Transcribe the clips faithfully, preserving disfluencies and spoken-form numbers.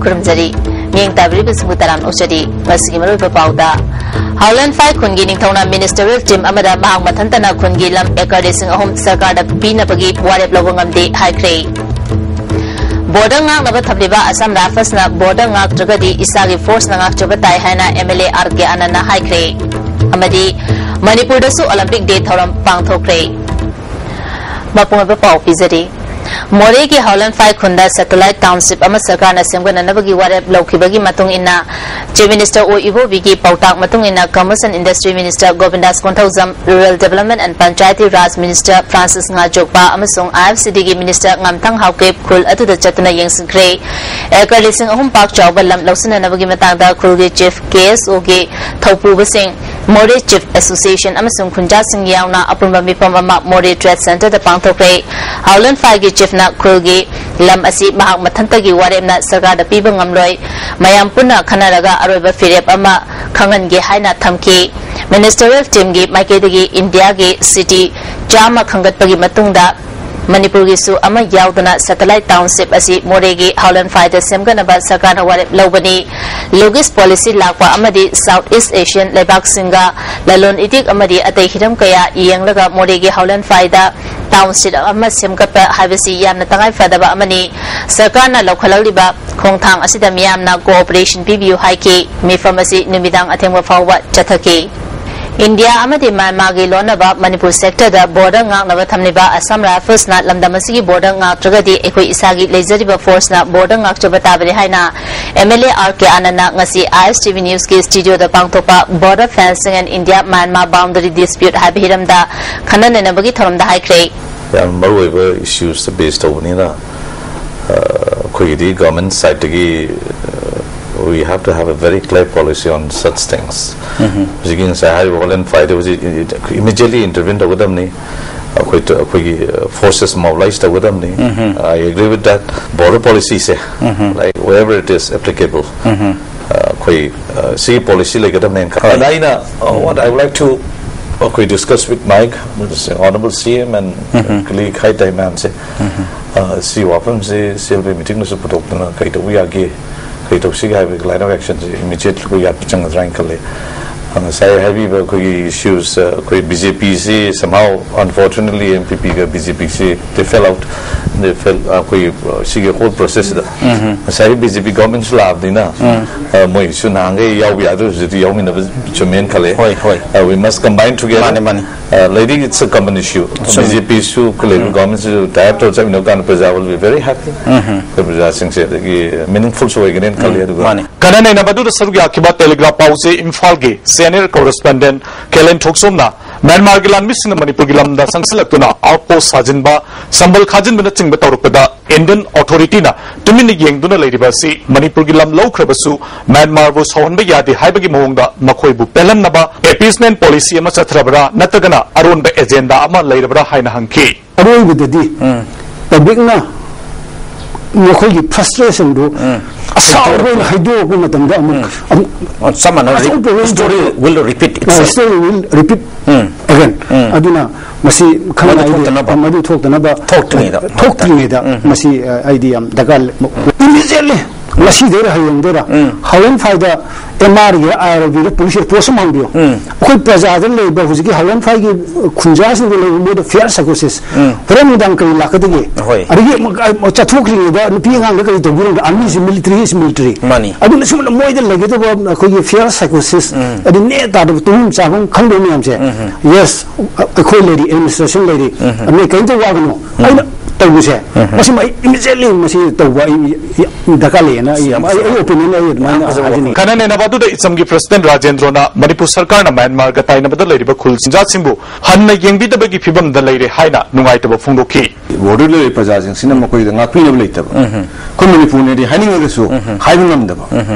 ꯈꯨꯔꯨꯝꯖꯔꯤ꯫ ꯃꯤꯠꯌꯦꯡ ꯇꯥꯕꯤꯔꯤꯕꯁꯤꯡꯕꯨ ꯇꯔꯥꯝꯅ ꯑꯣꯛꯆꯔꯤ꯫ ꯉꯁꯤꯒꯤ ꯃꯔꯨꯑꯣꯏꯕ ꯄꯥꯎꯗ, ꯍꯥꯎꯂꯦꯟ ꯐꯥꯏ ꯈꯨꯟꯒꯤ ꯅꯤꯡꯊꯧꯅ ministerial team ꯑꯃꯗ ꯃꯍꯥꯛ ꯃꯊꯟꯇꯅ ꯈꯨꯟꯒꯤ ꯂꯝ acre ꯂꯤꯁꯤꯡ ꯑꯍꯨꯝ ꯁꯔꯀꯥꯔꯗ ꯄꯤꯅꯕꯒꯤ ꯋꯥꯔꯦꯞ ꯂꯧꯕ ꯉꯝꯗꯦ ꯍꯥꯏꯈ꯭ꯔꯦ꯫ Border ꯉꯥꯛꯅꯕ ꯊꯝꯂꯤꯕ Assam Riflesꯅ border ꯉꯥꯛꯇ꯭ꯔꯒꯗꯤ ꯏꯁꯥꯒꯤ forceꯅ ꯉꯥꯛꯆꯕ ꯇꯥꯏ ꯍꯥꯏꯅ MLA R K Anandꯅ ꯍꯥꯏꯈ꯭ꯔꯦ꯫ ꯑꯃꯗꯤ ꯃꯅꯤꯄꯨꯔꯗꯁꯨ Olympic Day ꯊꯧꯔꯝ ꯄꯥꯡꯊꯣꯛꯈ꯭ꯔꯦ꯫ ꯃꯄꯨꯡ ꯑꯣꯏꯕ ꯄꯥꯎ ꯄꯤꯖꯔꯤ꯫ ꯃꯣꯔꯦꯒꯤ ꯍꯥꯎꯂꯦꯟ ꯐꯥꯏ ꯈꯨꯟꯗ satellite township ꯑꯃ ꯁꯔꯀꯥꯔꯅ ꯁꯦꯝꯒꯠꯅꯅꯕꯒꯤ ꯋꯥꯔꯦꯞ ꯂꯧꯈꯤꯕꯒꯤ ꯃꯇꯨꯡ ꯏꯟꯅ, Chief Minister ꯑꯣ ꯏꯕꯣꯕꯤꯒꯤ ꯄꯥꯎꯇꯥꯛ ꯃꯇꯨꯡ ꯏꯟꯅ, Commerce and Industry Minister Govindas Konthoujam, Rural Development and Panchayati Raj Minister Francis Ngajokpa ꯑꯃꯁꯨꯡ IFCDꯒꯤ Minister ꯉꯥꯝꯊꯪ ꯍꯥꯎꯀꯤꯞ ꯈꯨꯜ ꯑꯗꯨꯗ ꯆꯠꯇꯨꯅ ꯌꯦꯡꯁꯤꯟꯈ꯭ꯔꯦ꯫ Acre ꯂꯤꯁꯤꯡ ꯑꯍꯨꯝ ꯄꯥꯛ ꯆꯥꯎꯕ ꯂꯝ ꯂꯧꯁꯤꯟꯅꯅꯕꯒꯤ ꯃꯇꯥꯡꯗ ꯈꯨꯜꯒꯤ Chief, KSOꯒꯤ ꯊꯧꯄꯨꯕꯁꯤꯡ, Moreh Chief Association ꯑꯃꯁꯨꯡ ꯈꯨꯟꯖꯥꯁꯤꯡ ꯌꯥꯎꯅ ꯑꯄꯨꯟꯕ ꯃꯤꯐꯝ ꯑꯃ Moreh Trade Centreꯗ ꯄꯥꯡꯊꯣꯛꯈ꯭ꯔꯦ꯫ ꯍꯥꯎꯂꯦꯟ ꯐꯥꯏꯒꯤ Chiefꯅ ꯈꯨꯜꯒꯤ ꯂꯝ ꯑꯁꯤ ꯃꯍꯥꯛ ꯃꯊꯟꯇꯒꯤ ꯋꯥꯔꯦꯞꯅ ꯁꯔꯀꯥꯔꯗ ꯄꯤꯕ ꯉꯝꯂꯣꯏ, ꯃꯌꯥꯝ ꯄꯨꯟꯅ ꯈꯟꯅꯔꯒ ꯑꯔꯣꯏꯕ ꯐꯤꯔꯦꯞ ꯑꯃ ꯈꯪꯍꯟꯒꯦ ꯍꯥꯏꯅ ꯊꯝꯈꯤ꯫ Ministerial teamꯒꯤ ꯃꯥꯏꯀꯩꯗꯒꯤ ꯏꯟꯗꯤꯌꯥꯒꯤ city ꯆꯥꯝꯃ ꯈꯟꯒꯠꯄꯒꯤ ꯃꯇꯨꯡꯗ ꯃꯅꯤꯄꯨꯔꯒꯤꯁꯨ ꯑꯃ ꯌꯥꯎꯗꯅ satellite township ꯑꯁꯤ ꯃꯣꯔꯦꯒꯤ ꯍꯥꯎꯂꯦꯟ ꯐꯥꯏꯗ ꯁꯦꯝꯒꯠꯅꯕ ꯁꯔꯀꯥꯔꯅ ꯋꯥꯔꯦꯞ ꯂꯧꯕꯅꯤ꯫ Logist policy ꯂꯥꯛꯄ ꯑꯃꯗꯤ South East Asian ꯂꯩꯕꯥꯛꯁꯤꯡꯒ ꯂꯂꯣꯟ ꯏꯇꯤꯛ ꯑꯃꯗꯤ ꯑꯇꯩ ꯍꯤꯔꯝ ꯀꯌꯥ ꯌꯦꯡꯂꯒ ꯃꯣꯔꯦꯒꯤ ꯍꯥꯎꯂꯦꯟ ꯐꯥꯏꯗ township ꯑꯃ ꯁꯦꯝꯒꯠꯄ ꯍꯥꯏꯕꯁꯤ ꯌꯥꯝꯅ ꯇꯉꯥꯏ ꯐꯗꯕ ꯑꯃꯅꯤ꯫ ꯁꯔꯀꯥꯔꯅ ꯂꯧꯈꯠꯂꯛꯂꯤꯕ ꯈꯣꯡꯊꯥꯡ ꯑꯁꯤꯗ ꯃꯤꯌꯥꯝꯅ cooperation ꯄꯤꯕꯤꯌꯨ ꯍꯥꯏꯈꯤ꯫ ꯃꯤꯐꯝ ꯑꯁꯤ ꯅꯨꯃꯤꯗꯥꯡ ꯑꯊꯦꯡꯕ ꯐꯥꯎꯕ ꯆꯠꯊꯈꯤ꯫ ꯏꯟꯗꯤꯌꯥ ꯑꯃꯗꯤ ꯃ꯭ꯌꯥꯟꯃꯥꯔꯒꯤ ꯂꯣꯟꯅꯕ ꯃꯅꯤꯄꯨꯔ sectorꯗ border ꯉꯥꯛꯅꯕ ꯊꯝꯂꯤꯕ Assam Riflesꯅ ꯂꯝꯗꯝ ꯑꯁꯤꯒꯤ border ꯉꯥꯛꯇ꯭ꯔꯒꯗꯤ ꯑꯩꯈꯣꯏ ꯏꯁꯥꯒꯤ ꯂꯩꯖꯔꯤꯕ forceꯅ border ꯉꯥꯛꯆꯕ ꯇꯥꯕꯅꯤ ꯍꯥꯏꯅ MLA R K Anandꯅ ꯉꯁꯤ ISTV Newsꯀꯤ studioꯗ ꯄꯥꯡꯊꯣꯛꯄ Border Fencing and India Myanmar Boundary Dispute ꯍꯥꯏꯕ ꯍꯤꯔꯝꯗ ꯈꯟꯅ ꯅꯩꯅꯕꯒꯤ ꯊꯧꯔꯝꯗ ꯍꯥꯏꯈ꯭ꯔꯦ꯫ ꯌꯥꯝ ꯃꯔꯨꯑꯣꯏꯕ issuesꯇ base ꯇꯧꯕꯅꯤꯅ, ꯑ, ꯑꯩꯈꯣꯏꯒꯤꯗꯤ government sideꯇꯒꯤ, ꯑ, we have to have a very clear policy on such things. ꯍꯧꯖꯤꯛꯀꯤ ꯉꯁꯥꯏ ꯍꯥꯏꯔꯤꯕ ꯍꯣꯂꯦꯟ ꯐꯥꯏꯗ ꯍꯧꯖꯤꯛ immediately intervene ꯇꯧꯒꯗꯕꯅꯤ꯫ ꯑꯩꯈꯣꯏ, ꯑꯩꯈꯣꯏꯒꯤ, ꯑ, forces mobilize ꯇꯧꯒꯗꯕꯅꯤ꯫ I agree with that. Border policyꯁꯦ, like, wherever it is applicable, ꯑ, ꯑꯩꯈꯣꯏ, ꯑ, ꯁꯤꯒꯤ policy ꯂꯩꯒꯗꯕꯅꯦꯅ ꯈꯜꯂꯤ꯫ ꯑꯗ ꯑꯩꯅ, uh, what I would like to ꯑꯩꯈꯣꯏ discuss with Mike, Honorable C M and colleague ꯍꯥꯏ ꯇꯥꯏ ꯃꯌꯥꯝꯁꯦ꯫ ꯑ, ꯁꯤ ꯋꯥꯐꯝꯁꯦ C L P meeting ꯗꯁꯨ ꯄꯨꯊꯣꯛꯇꯅ ꯀꯩ ꯇꯧꯕ ꯌꯥꯒꯦ, ꯀꯩ ꯇꯧꯁꯤꯒꯦ ꯍꯥꯏꯕꯒꯤ line of action say immediate ꯑꯩꯈꯣꯏ ꯌꯥꯠꯄ ꯆꯪꯒꯗ꯭ꯔꯥ ꯍꯥꯏꯅ ꯈꯜꯂꯦ꯫ ꯑ, ꯉꯁꯥꯏ ꯍꯥꯏꯕꯤꯕ ꯑꯩꯈꯣꯏꯒꯤ issues, ꯑ, ꯑꯩꯈꯣꯏ B J P ꯁꯤ somehow, unfortunately, N P P ꯒ B J P ꯁꯤ they fell out, they fell, ꯑ, ꯑꯩꯈꯣꯏꯒꯤ, ꯑ, ꯁꯤꯒꯤ whole process ꯁꯤꯗ꯫ ꯉꯁꯥꯏ B J P government ꯁꯨ ꯂꯥꯛꯑꯕꯅꯤꯅ, ꯑ, ꯃꯣꯏꯁꯨ ꯅꯍꯥꯟꯈꯩ ꯌꯥꯎꯕ ꯌꯥꯗ꯭ꯔꯁꯨ ꯍꯧꯖꯤꯛꯇꯤ ꯌꯥꯎꯃꯤꯟꯅꯕ ꯆꯨꯝꯃꯦꯅ ꯈꯜꯂꯦ꯫ ꯍꯣꯏ, ꯍꯣꯏ꯫ ꯑ, we must combine together꯫ ꯃꯥꯅꯦ, ꯃꯥꯅꯦ꯫ ꯑ, ꯂꯩꯔꯤ, it's a common issue꯫ ꯆꯨꯝꯃꯤ꯫ BJ P ꯁꯨ ꯂꯩꯔꯤꯕ government ꯁꯤꯁꯨ tie up ꯇꯧꯔ ꯆꯠꯃꯤꯟꯅꯕ ꯀꯥꯟꯗ ꯄ꯭ꯔꯖꯥ will be very happy꯫ ꯑꯩꯈꯣꯏ ꯄ꯭ꯔꯖꯥꯁꯤꯡꯁꯦ ꯑꯗꯒꯤ meaningful ꯁꯨ ꯑꯣꯏꯒꯅꯤꯅ ꯈꯜꯂꯤ꯫ ꯑꯗꯨꯒ ꯃꯥꯅꯦ꯫ ꯈꯟꯅ ꯅꯩꯅꯕ ꯑꯗꯨꯗ ꯁꯔꯨꯛ ꯌꯥꯈꯤꯕ Telegraph ꯄꯥꯎꯆꯦ ꯏꯝꯐꯥꯜꯒꯤ senior correspondent ꯀꯦꯂꯦꯟ ꯊꯣꯛꯆꯣꯝꯅ ꯃ꯭ꯌꯥꯟꯃꯥꯔꯒꯤ ꯂꯥꯟꯃꯤꯁꯤꯡꯅ ꯃꯅꯤꯄꯨꯔꯒꯤ ꯂꯝꯗ ꯆꯪꯁꯤꯜꯂꯛꯇꯨꯅ outpost ꯁꯥꯖꯤꯟꯕ, ꯁꯝꯕꯜ ꯈꯥꯖꯤꯟꯕꯅꯆꯤꯡꯕ ꯇꯧꯔꯛꯄꯗ Indian authority ꯅ ꯇꯨꯃꯤꯟꯅ ꯌꯦꯡꯗꯨꯅ ꯂꯩꯔꯤꯕ ꯑꯁꯤ ꯃꯅꯤꯄꯨꯔꯒꯤ ꯂꯝ ꯂꯧꯈ꯭ꯔꯕꯁꯨ ꯃ꯭ꯌꯥꯟꯃꯥꯔꯕꯨ ꯁꯥꯎꯍꯟꯕ ꯌꯥꯗꯦ ꯍꯥꯏꯕꯒꯤ ꯃꯑꯣꯡꯗ ꯃꯈꯣꯏꯕꯨ ꯄꯦꯜꯍꯟꯅꯕ appeasement policy ꯑꯃ ꯆꯠꯊꯔꯕ꯭ꯔꯥ ꯅꯠꯇ꯭ꯔꯒꯅ ꯑꯔꯣꯟꯕ agenda ꯑꯃ ꯂꯩꯔꯕ꯭ꯔꯥ ꯍꯥꯏꯅ ꯍꯪꯈꯤ꯫ ꯑꯔꯣꯏꯕꯗꯗꯤ public ꯅ ꯃꯈꯣꯏꯒꯤ frustration ꯗꯨ ꯑꯁꯥꯎꯕ ꯑꯣꯏꯅ ꯍꯥꯏꯗꯣꯛꯂꯛꯄ ꯃꯇꯝꯗ ꯑꯃꯨꯛ, ꯑꯃꯨꯛ ꯑꯣ, ꯆꯞ ꯃꯥꯟꯅꯅ ꯑꯆꯧꯕ problem story ꯊꯣꯛꯑꯦ꯫ Will repeat itself꯫ Story will repeat again꯫ ꯑꯗꯨꯅ ꯃꯁꯤ ꯈꯪꯅ ꯃꯗꯨ ꯍꯥꯏꯗꯤ ꯊꯣꯛꯇꯅꯕ꯫ ꯃꯗꯨ ꯊꯣꯛꯇꯅꯕ ꯊꯣꯛꯇ꯭ꯔꯤꯉꯩꯗ꯫ ꯊꯣꯛꯇ꯭ꯔꯤꯉꯩꯗ ꯃꯁꯤ, ꯑ, ꯑꯩꯗꯤ ꯌꯥꯝ ꯗꯔꯀꯥꯔ ꯂꯩ꯫ Immediately ꯉꯁꯤꯗꯩꯔ ꯍꯌꯦꯡꯗꯩꯔ ꯍꯥꯎꯂꯦꯟꯐꯥꯏꯗ M R Gir I R B ꯔ police ꯗ post ꯑꯃ ꯍꯥꯡꯕꯤꯌꯨ꯫ ꯑꯩꯈꯣꯏ ꯄ꯭ꯔꯖꯥꯗ ꯂꯩꯕ ꯍꯧꯖꯤꯛꯀꯤ ꯍꯥꯎꯂꯦꯟꯐꯥꯏꯒꯤ ꯈꯨꯟꯖꯥꯁꯤꯡꯗ ꯂꯩꯕ ꯃꯣꯏꯗ fair psychosis꯫ ꯍꯣꯔꯦꯟ ꯅꯨꯡꯗꯥꯡ ꯀꯔꯤ ꯂꯥꯛꯀꯗꯒꯦ? ꯍꯣꯏ꯫ ꯑꯗꯒꯤ ꯑꯃꯨꯛ, ꯑ, ꯆꯠꯊꯣꯛꯈ꯭ꯔꯤꯉꯩꯗ ꯅꯨꯄꯤ ꯑꯉꯥꯡꯗ ꯀꯔꯤ ꯇꯧꯕꯤꯔꯝꯒꯦ? Army ꯁꯤ military is military꯫ ꯃꯥꯅꯤ꯫ ꯑꯗꯨꯅ ꯁꯨꯝꯕ ꯃꯣꯏꯗ ꯂꯩꯒꯗꯕ ꯑꯩꯈꯣꯏꯒꯤ fair psychosis, ꯑꯗꯨ ꯅꯦ ꯇꯥꯗꯕ ꯇꯨꯝꯐꯝ ꯆꯥꯐꯝ ꯈꯪꯗꯕ ꯃꯌꯥꯝꯁꯦ, yes, ꯑꯩꯈꯣꯏ ꯂꯩꯔꯤ, administration ꯂꯩꯔꯤ, ꯑꯗꯨꯅ ꯀꯔꯤꯝꯇ ꯋꯥꯒꯅꯨ꯫ ꯑꯩꯅ ꯇꯧꯕꯁꯦ, ꯃꯁꯤꯃ ꯑꯩ immediately ꯃꯁꯤ ꯇꯧꯕ ꯑꯩ, ꯑꯩ ꯗꯔꯀꯥꯔ ꯂꯩꯌꯦꯅ ꯑꯩ, ꯑꯩ, ꯑꯩ opinion ꯑꯩ ꯑꯗꯨꯃꯥꯏꯅ ꯍꯥꯏꯖꯅꯤꯡꯉꯤ꯫ ꯈꯟꯅ ꯅꯩꯅꯕ ꯑꯗꯨꯗ ꯏꯆꯝꯒꯤ president ꯔꯥꯖꯦꯟꯗ꯭ꯔꯣꯅ ꯃꯅꯤꯄꯨꯔ ꯁꯔꯀꯥꯔꯅ ꯃ꯭ꯌꯥꯟꯃꯥꯔꯒ ꯇꯥꯏꯅꯕꯗ ꯂꯩꯔꯤꯕ ꯈꯨꯜ ꯆꯤꯡꯖꯥꯁꯤꯡꯕꯨ ꯍꯟꯅ ꯌꯦꯡꯕꯤꯗꯕꯒꯤ ꯐꯤꯕꯝꯗ ꯂꯩꯔꯦ ꯍꯥꯏꯅ ꯅꯨꯡꯉꯥꯏꯇꯕ ꯐꯣꯡꯗꯣꯛꯈꯤ꯫ Border ꯂꯩꯔꯤꯕ ꯄ꯭ꯔꯖꯥꯁꯤꯡꯁꯤꯅ ꯃꯈꯣꯏꯗ ꯉꯥꯛꯄꯤꯅꯕ ꯂꯩꯇꯕ꯫ ꯑꯩꯈꯣꯏ ꯃꯅꯤꯄꯨꯔꯅꯗꯤ ꯍꯥꯏꯅꯤꯡꯉꯒꯁꯨ ꯍꯥꯏꯕ ꯉꯝꯗꯕ꯫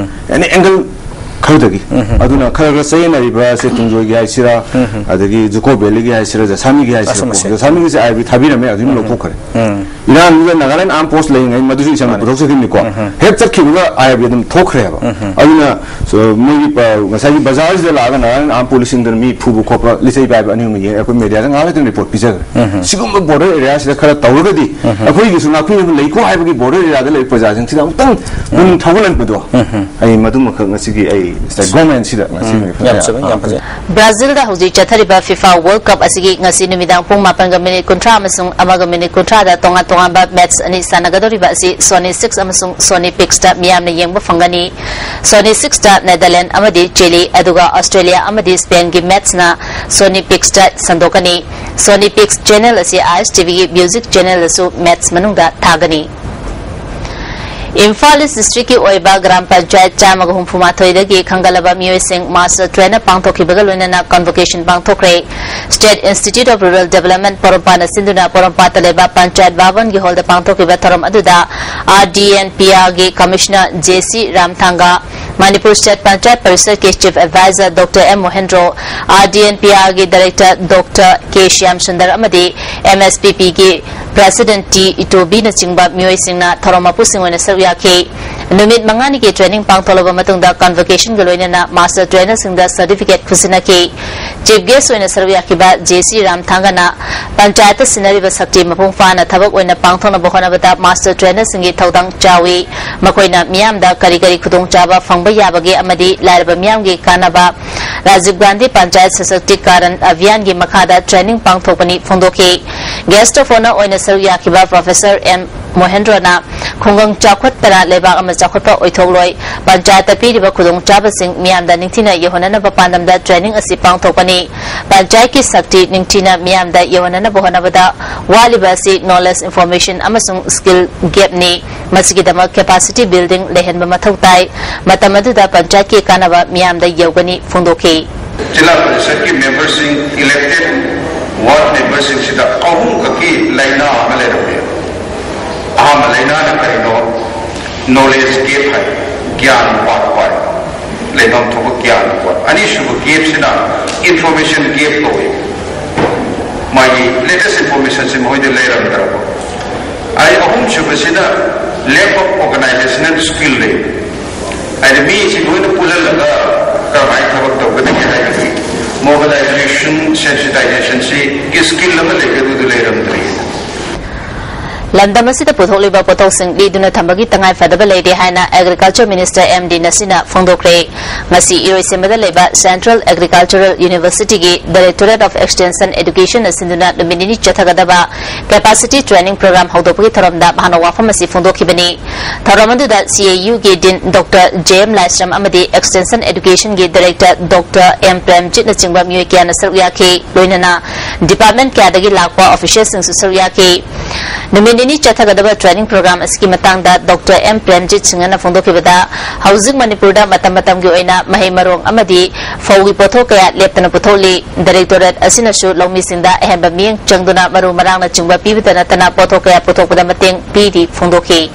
Any angle ꯈꯔꯗꯒꯤ꯫ ꯑꯗꯨꯅ ꯈꯔ ꯈꯔ ꯆꯌꯦꯠꯅꯔꯤꯕ ꯁꯦ ꯇꯨꯡꯖꯣꯏꯒꯤ ꯍꯥꯏꯁꯤꯔꯥ, ꯑꯗꯒꯤ ꯖꯨꯀꯣ ꯚꯦꯂꯤꯒꯤ ꯍꯥꯏꯁꯤꯔꯥ, ꯖꯁꯥꯃꯤꯒꯤ ꯍꯥꯏꯁꯤꯔꯥ, ꯑꯁꯨꯝꯕꯁꯦ꯫ ꯖꯁꯥꯃꯤꯒꯤꯁꯦ ꯑꯥꯏ ꯑꯥꯔ ꯕꯤ ꯊꯥꯕꯤꯔꯝꯃꯦ, ꯑꯗꯨꯝ ꯂꯧꯊꯣꯛꯈ꯭ꯔꯦ꯫ ꯏꯔꯥꯟꯗꯨꯗ ꯅꯥꯒꯥꯂꯦꯟ ꯑꯥꯔꯝ ꯐꯣꯔꯁ ꯂꯩꯔꯤꯉꯩ ꯃꯗꯨꯁꯨ ꯏꯁꯥꯅ ꯄꯨꯊꯣꯛꯆꯈꯤꯕꯅꯤꯀꯣ꯫ ꯍꯦꯛ ꯆꯠꯈꯤꯕꯒ ꯑꯥꯏ ꯑꯥꯔ ꯕꯤ ꯑꯗꯨꯝ ꯊꯣꯛꯈ꯭ꯔꯦꯕ꯫ ꯑꯗꯨꯅ ꯁ-, ꯃꯣꯏꯒꯤ ꯄ-, ꯉꯁꯥꯏꯒꯤ ꯕꯖꯥꯔꯁꯤꯗ ꯂꯥꯛꯑꯒ ꯅꯥꯒꯥꯂꯦꯟ ꯑꯥꯔꯝ ꯄꯨꯂꯤꯁꯁꯤꯡꯗꯨꯅ ꯃꯤ ꯐꯨꯕ ꯈꯣꯠꯄ, ꯂꯤꯆꯩ ꯄꯥꯏꯕ ꯑꯅꯤ ꯑꯍꯨꯝ ꯌꯦꯡꯉꯦ, ꯑꯩꯈꯣꯏ ꯃꯦꯗꯤꯌꯥꯗ ꯉꯥꯏꯍꯥꯛ ꯂꯩꯇꯅ ꯔꯤꯄꯣꯔꯠ ꯄꯤꯖꯈ꯭ꯔꯦ꯫ ꯁꯤꯒꯨꯝꯕ ꯕꯣꯔꯗꯔ ꯑꯦꯔꯤꯌꯥꯁꯤꯗ ꯈꯔ ꯇꯧꯔꯒꯗꯤ ꯑꯩꯈꯣꯏꯒꯤꯁꯨ ꯉꯥꯛꯄꯤꯅꯕ ꯂꯩꯀꯣ ꯍꯥꯏꯕꯒꯤ ꯕꯣꯔꯗꯔ ꯑꯦꯔꯤꯌꯥꯗ ꯂꯩꯔꯤꯕ ꯄ꯭ꯔꯖꯥꯁꯤꯡꯁꯤꯗ ꯑꯃꯨꯛꯇꯪ ꯄꯨꯛꯅꯤꯡ ꯊꯧꯒꯠꯍꯟꯕꯗꯣ, ꯑꯩ ꯃꯗꯨꯃꯈꯛ ꯉꯁꯤꯒꯤ ꯑꯩ ꯒꯣꯔꯃꯦꯟꯁꯤꯗ ꯉꯁꯤꯒꯤ ꯌꯥꯝ ꯆꯨꯝꯃꯤ, ꯌꯥꯝ ꯐꯖꯩ꯫ ꯕ꯭ꯔꯥꯖꯤꯜꯗ ꯍꯧꯖꯤꯛ ꯆꯠꯊꯔꯤꯕ ꯐꯤꯐꯥ ꯋꯥꯔꯜꯗ ꯀꯞ ꯑꯁꯤꯒꯤ ꯉꯁꯤ ꯅꯨꯃꯤꯗꯥꯡ ꯄꯨꯡ ꯃꯥꯄꯟꯒ ꯃꯤꯅꯤꯠ ꯀꯨꯟꯊ꯭ꯔꯥ ꯑꯃꯁꯨꯡ ꯑꯃꯒ ꯃꯤꯅꯤꯠ ꯀꯨꯟꯊ꯭ꯔꯥꯗ ꯇꯣꯉꯥꯟ ꯇꯣꯉꯥꯟꯕ ꯃꯦꯠꯆ ꯑꯅꯤ ꯁꯥꯟꯅꯒꯗꯧꯔꯤꯕ ꯑꯁꯤ ꯁꯣꯅꯤ ꯁꯤꯛꯁ ꯑꯃꯁꯨꯡ ꯁꯣꯅꯤ ꯄꯤꯛꯁꯇ ꯃꯤꯌꯥꯝꯅ ꯌꯦꯡꯕ ꯐꯪꯒꯅꯤ꯫ ꯁꯣꯅꯤ ꯁꯤꯛꯁꯇ ꯅꯦꯗꯔꯂꯦꯟ ꯑꯃꯗꯤ ꯆꯤꯂꯤ, ꯑꯗꯨꯒ ꯑꯣꯁꯇ꯭ꯔꯦꯂꯤꯌꯥ ꯑꯃꯗꯤ ꯁ꯭ꯄꯦꯟꯒꯤ ꯃꯦꯠꯆꯅ ꯁꯣꯅꯤ ꯄꯤꯛꯁꯇ ꯁꯟꯗꯣꯛꯀꯅꯤ꯫ ꯁꯣꯅꯤ ꯄꯤꯛꯁ ꯆꯦꯅꯦꯜ ꯑꯁꯤ ꯑꯥꯏ ꯑꯦꯁ ꯇꯤ ꯚꯤꯒꯤ ꯃ꯭ꯌꯨꯖꯤꯛ ꯆꯦꯅꯦꯜꯗꯁꯨ ꯃꯦꯠꯆ ꯃꯅꯨꯡꯗ ꯊꯥꯒꯅꯤ꯫ ꯏꯝꯐꯥꯜ ꯏꯁ ꯗꯤꯁꯇ꯭ꯔꯤꯛꯀꯤ ꯑꯣꯏꯕ ꯒ꯭ꯔꯥꯝ ꯄꯟꯆꯥꯌꯠ ꯆꯥꯝꯃꯒ ꯍꯨꯝꯐꯨ ꯃꯥꯊꯣꯏꯗꯒꯤ ꯈꯟꯒꯠꯂꯕ ꯃꯤꯑꯣꯏꯁꯤꯡ ꯃꯥꯁꯇꯔ ꯇ꯭ꯔꯦꯟꯗ ꯄꯥꯡꯊꯣꯛꯈꯤꯕꯒ ꯂꯣꯏꯅꯅ ꯀꯟꯚꯣꯀꯦꯁꯟ ꯄꯥꯡꯊꯣꯛꯈ꯭ꯔꯦ꯫ State institute of rural development ꯄꯣꯔꯣꯝꯄꯥꯠꯅ ꯁꯤꯟꯗꯨꯅ ꯄꯣꯔꯣꯝꯄꯥꯠꯇ ꯂꯩꯕ ꯄꯟꯆꯥꯌꯠ ꯚꯕꯟꯒꯤ ꯍꯣꯜꯗ ꯄꯥꯡꯊꯣꯛꯈꯤꯕ ꯊꯧꯔꯝ ꯑꯗꯨꯗ ꯑꯥꯔ ꯗꯤ ꯑꯦꯟ ꯄꯤ ꯑꯥꯔꯒꯤ ꯀꯃꯤꯁꯅꯔ ꯖꯦ ꯁꯤ ꯔꯥꯝꯊꯥꯡꯒ, ꯃꯅꯤꯄꯨꯔ ꯁ꯭ꯇꯦꯠ ꯄꯟꯆꯥꯌꯠ ꯄꯔꯤꯁꯗꯀꯤ chief adviser doctor M Mohendro, R D N P ꯑꯥꯔꯒꯤ director doctor K Syam Sunder ꯑꯃꯗꯤ ꯑꯦꯝ ꯑꯦꯁ ꯄꯤ ꯄꯤꯒꯤ ꯄ꯭ꯔꯦꯁꯤꯗꯦꯟꯠ ꯇꯤ ꯏꯇꯣꯕꯤꯅꯆꯤꯡꯕ ꯃꯤꯑꯣꯏꯁꯤꯡꯅ ꯊꯧꯔꯝ ꯃꯄꯨꯁꯤꯡ ꯑꯣꯏꯅ ꯁꯔꯨꯛ ꯌꯥꯈꯤ꯫ ꯅꯨꯃꯤꯠ ꯃꯉꯥꯅꯤꯒꯤ ꯇ꯭ꯔꯦꯅꯤꯡ ꯄꯥꯡꯊꯣꯛꯂꯕ ꯃꯇꯨꯡꯗ ꯀꯟꯚꯣꯀꯦꯁꯟꯒ ꯂꯣꯏꯅꯅ ꯃꯥꯁꯇꯔ ꯇ꯭ꯔꯦꯅꯔꯁꯤꯡꯗ ꯁꯔꯇꯤꯐꯤꯀꯦꯠ ꯈꯨꯠꯁꯤꯟꯅꯈꯤ꯫ ꯆꯤꯐ ꯒꯦꯁ ꯑꯣꯏꯅ ꯁꯔꯨꯛ ꯌꯥꯈꯤꯕ ꯖꯦ ꯁꯤ ꯔꯥꯝꯊꯥꯡꯒꯅ ꯄꯟꯆꯥꯌꯠꯇ ꯁꯤꯟꯅꯔꯤꯕ ꯁꯛꯇꯤ ꯃꯄꯨꯡ ꯐꯥꯅ ꯊꯕꯛ ꯑꯣꯏꯅ ꯄꯥꯡꯊꯣꯛꯅꯕ ꯍꯣꯠꯅꯕꯗ ꯃꯥꯁꯇꯔ ꯇ꯭ꯔꯦꯅꯔꯁꯤꯡꯒꯤ ꯊꯧꯗꯥꯡ ꯆꯥꯎꯏ꯫ ꯃꯈꯣꯏꯅ ꯃꯤꯌꯥꯝꯗ ꯀꯔꯤ ꯀꯔꯤ ꯈꯨꯗꯣꯡꯆꯥꯕ ꯐꯪꯕ ꯌꯥꯕꯒꯦ ꯑꯃꯗꯤ ꯂꯥꯏꯔꯕ ꯃꯤꯌꯥꯝꯒꯤ ꯀꯥꯟꯅꯕ ꯔꯥꯖꯤꯕ ꯒꯥꯟꯙꯤ ꯄꯟꯆꯥꯌꯠ ꯁꯁꯛꯇꯤꯀꯥꯔꯟ ꯑꯚꯤꯌꯥꯟꯒꯤ ꯃꯈꯥꯗ ꯇ꯭ꯔꯦꯅꯤꯡ ꯄꯥꯡꯊꯣꯛꯄꯅꯤ ꯐꯣꯡꯗꯣꯛꯈꯤ꯫ ꯒꯦꯁ ꯑꯣꯐ ꯑꯣꯅꯔ ꯑꯣꯏꯅ ꯁꯔꯨꯛ ꯌꯥꯈꯤꯕ ꯄ꯭ꯔꯣꯐꯦꯁꯔ ꯑꯦꯝ ꯃꯣꯍꯦꯟꯗ꯭ꯔꯣꯅ ꯈꯨꯡꯒꯪ ꯆꯥꯎꯈꯠꯇꯅ ꯂꯩꯕꯥꯛ ꯑꯃ ꯆꯥꯎꯈꯠꯄ ꯑꯣꯏꯊꯣꯛꯂꯣꯏ, ꯄꯟꯆꯥꯌꯠꯇ ꯄꯤꯔꯤꯕ ꯈꯨꯗꯣꯡꯆꯥꯕꯁꯤꯡ ꯃꯤꯌꯥꯝꯗ ꯅꯤꯡꯊꯤꯅ ꯌꯧꯍꯟꯅꯅꯕ ꯄꯥꯟꯗꯝꯗ ꯇ꯭ꯔꯦꯅꯤꯡ ꯑꯁꯤ ꯄꯥꯡꯊꯣꯛꯄꯅꯤ꯫ ꯄꯟꯆꯥꯌꯠꯀꯤ ꯁꯛꯇꯤ ꯅꯤꯡꯊꯤꯅ ꯃꯤꯌꯥꯝꯗ ꯌꯧꯍꯟꯅꯅꯕ ꯍꯣꯠꯅꯕꯗ ꯋꯥꯠꯂꯤꯕ ꯑꯁꯤ ꯅꯣꯂꯦꯖ, ꯏꯟꯐꯣꯔꯃꯦꯁꯟ ꯑꯃꯁꯨꯡ ꯁ꯭ꯀꯤꯜ ꯒꯦꯞꯅꯤ꯫ ꯃꯁꯤꯒꯤꯗꯃꯛ ꯀꯦꯄꯥꯁꯤꯇꯤ ꯕꯤꯜꯗꯤꯡ ꯂꯩꯍꯟꯕ ꯃꯊꯧ ꯇꯥꯏ꯫ ꯃꯇꯝ ꯑꯗꯨꯗ ꯄꯟꯆꯥꯌꯠꯀꯤ ꯀꯥꯟꯅꯕ ꯃꯤꯌꯥꯝꯗ ꯌꯧꯒꯅꯤ ꯐꯣꯡꯗꯣꯛꯈꯤ꯫ ꯖꯤꯂꯥ ꯄꯔꯤꯁꯗꯀꯤ ꯃꯦꯝꯕꯔꯁꯤꯡ, ꯏꯂꯦꯛꯇꯦꯗ ꯋꯥꯔꯗ ꯃꯦꯝꯕꯔꯁꯤꯡꯁꯤꯗ ꯑꯍꯨꯝꯈꯛꯀꯤ ꯂꯥꯏꯅꯥ ꯑꯃ ꯂꯩꯔꯝꯃꯤ꯫ ꯑꯍꯥꯟꯕ ꯂꯥꯏꯅꯥꯅ ꯀꯔꯤꯅꯣ? ꯅꯣꯂꯦꯖ ꯒꯦꯞ ꯍꯥꯏ, ꯒ꯭ꯌꯥꯟ ꯋꯥꯠꯄ ꯍꯥꯏ꯫ ꯂꯩꯐꯝ ꯊꯣꯛꯄ ꯀꯌꯥꯅꯤꯀꯣ꯫ ꯑꯅꯤꯁꯨꯕ ꯒꯦꯞꯁꯤꯅ ꯏꯟꯐꯣꯔꯃꯦꯁꯟ ꯒꯦꯞ ꯀꯧꯏ꯫ ꯃꯥꯒꯤ ꯂꯦꯇꯦꯁ ꯏꯟꯐꯣꯔꯃꯦꯁꯟꯁꯤ ꯃꯈꯣꯏꯗ ꯂꯩꯔꯝꯗ꯭ꯔꯕ꯫ ꯑꯩ ꯑꯍꯨꯝꯁꯨꯕꯁꯤꯅ lack of organizational skill ꯂꯩ꯫ ꯍꯥꯏꯗꯤ ꯃꯤꯁꯤ ꯂꯣꯏꯅ ꯄꯨꯜꯍꯜꯂꯒ ꯀꯔꯝꯍꯥꯏꯅ ꯊꯕꯛ ꯇꯧꯒꯗꯒꯦ ꯍꯥꯏꯕꯒꯤ mobilization, sensitization ꯁꯤꯒꯤ skill ꯑꯃ ꯂꯩꯒꯗꯕꯗꯨ ꯂꯩꯔꯝꯗ꯭ꯔꯤ꯫ ꯂꯝꯗꯝ ꯑꯁꯤꯗ ꯄꯨꯊꯣꯛꯂꯤꯕ ꯄꯣꯠꯊꯣꯛꯁꯤꯡ ꯂꯤꯗꯨꯅ ꯊꯝꯕꯒꯤ ꯇꯉꯥꯏ ꯐꯗꯕ ꯂꯩꯔꯦ ꯍꯥꯏꯅ Agriculture Minister ꯑꯦꯝ ꯗꯤ ꯅꯁꯤꯅ ꯐꯣꯡꯗꯣꯛꯈ꯭ꯔꯦ꯫ ꯉꯁꯤ ꯏꯔꯣꯏꯁꯦꯝꯕꯗ ꯂꯩꯕ Central Agricultural University ꯒꯤ Directorate of Extension Education ꯅ ꯁꯤꯟꯗꯨꯅ ꯅꯨꯃꯤꯠ ꯅꯤꯅꯤ ꯆꯠꯊꯒꯗꯕ Capacity Training Program ꯍꯧꯗꯣꯛꯄꯒꯤ ꯊꯧꯔꯝꯗ ꯃꯍꯥꯛꯅ ꯋꯥꯐꯝ ꯑꯁꯤ ꯐꯣꯡꯗꯣꯛꯈꯤꯕꯅꯤ꯫ ꯊꯧꯔꯝ ꯑꯗꯨꯗ C A U ꯒꯤ Dean Doctor J M ꯂꯥꯏꯁ꯭ꯔꯝ ꯑꯃꯗꯤ Extension Education ꯒꯤ Director Doctor M ꯄ꯭ꯔꯦꯝꯖꯤꯠꯅꯆꯤꯡꯕ ꯃꯤꯑꯣꯏ ꯀꯌꯥꯅ ꯁꯔꯨꯛ ꯌꯥꯈꯤ꯫ ꯂꯣꯏꯅꯅ department ꯀꯌꯥꯗꯒꯤ ꯂꯥꯛꯄ official ꯁꯤꯡꯁꯨ ꯁꯔꯨꯛ ꯌꯥꯈꯤ꯫ ꯅꯨꯃꯤꯠ ꯅꯤꯅꯤ ꯆꯠꯊꯒꯗꯕ training program ꯑꯁꯤꯒꯤ ꯃꯇꯥꯡꯗ Doctor M ꯄ꯭ꯔꯦꯝꯖꯤꯠ ꯁꯤꯡꯍꯅ ꯐꯣꯡꯗꯣꯛꯈꯤꯕꯗ, ꯍꯧꯖꯤꯛ ꯃꯅꯤꯄꯨꯔꯗ ꯃꯇꯝ ꯃꯇꯝꯒꯤ ꯑꯣꯏꯅ ꯃꯍꯩ ꯃꯔꯣꯡ ꯑꯃꯗꯤ ꯐꯧꯒꯤ ꯄꯣꯠꯊꯣꯛ ꯀꯌꯥ ꯂꯦꯞꯇꯅ ꯄꯨꯊꯣꯛꯂꯤ꯫ Directorate ꯑꯁꯤꯅꯁꯨ ꯂꯧꯃꯤꯁꯤꯡꯗ ꯑꯍꯦꯟꯕ ꯃꯤꯠꯌꯦꯡ ꯆꯪꯗꯨꯅ ꯃꯔꯨ ꯃꯔꯥꯡꯅꯆꯤꯡꯕ ꯄꯤꯕꯇ ꯅꯠꯇꯅ ꯄꯣꯠꯊꯣꯛ ꯀꯌꯥ ꯄꯨꯊꯣꯛꯄꯗ ꯃꯇꯦꯡ ꯄꯤꯔꯤ ꯐꯣꯡꯗꯣꯛꯈꯤ꯫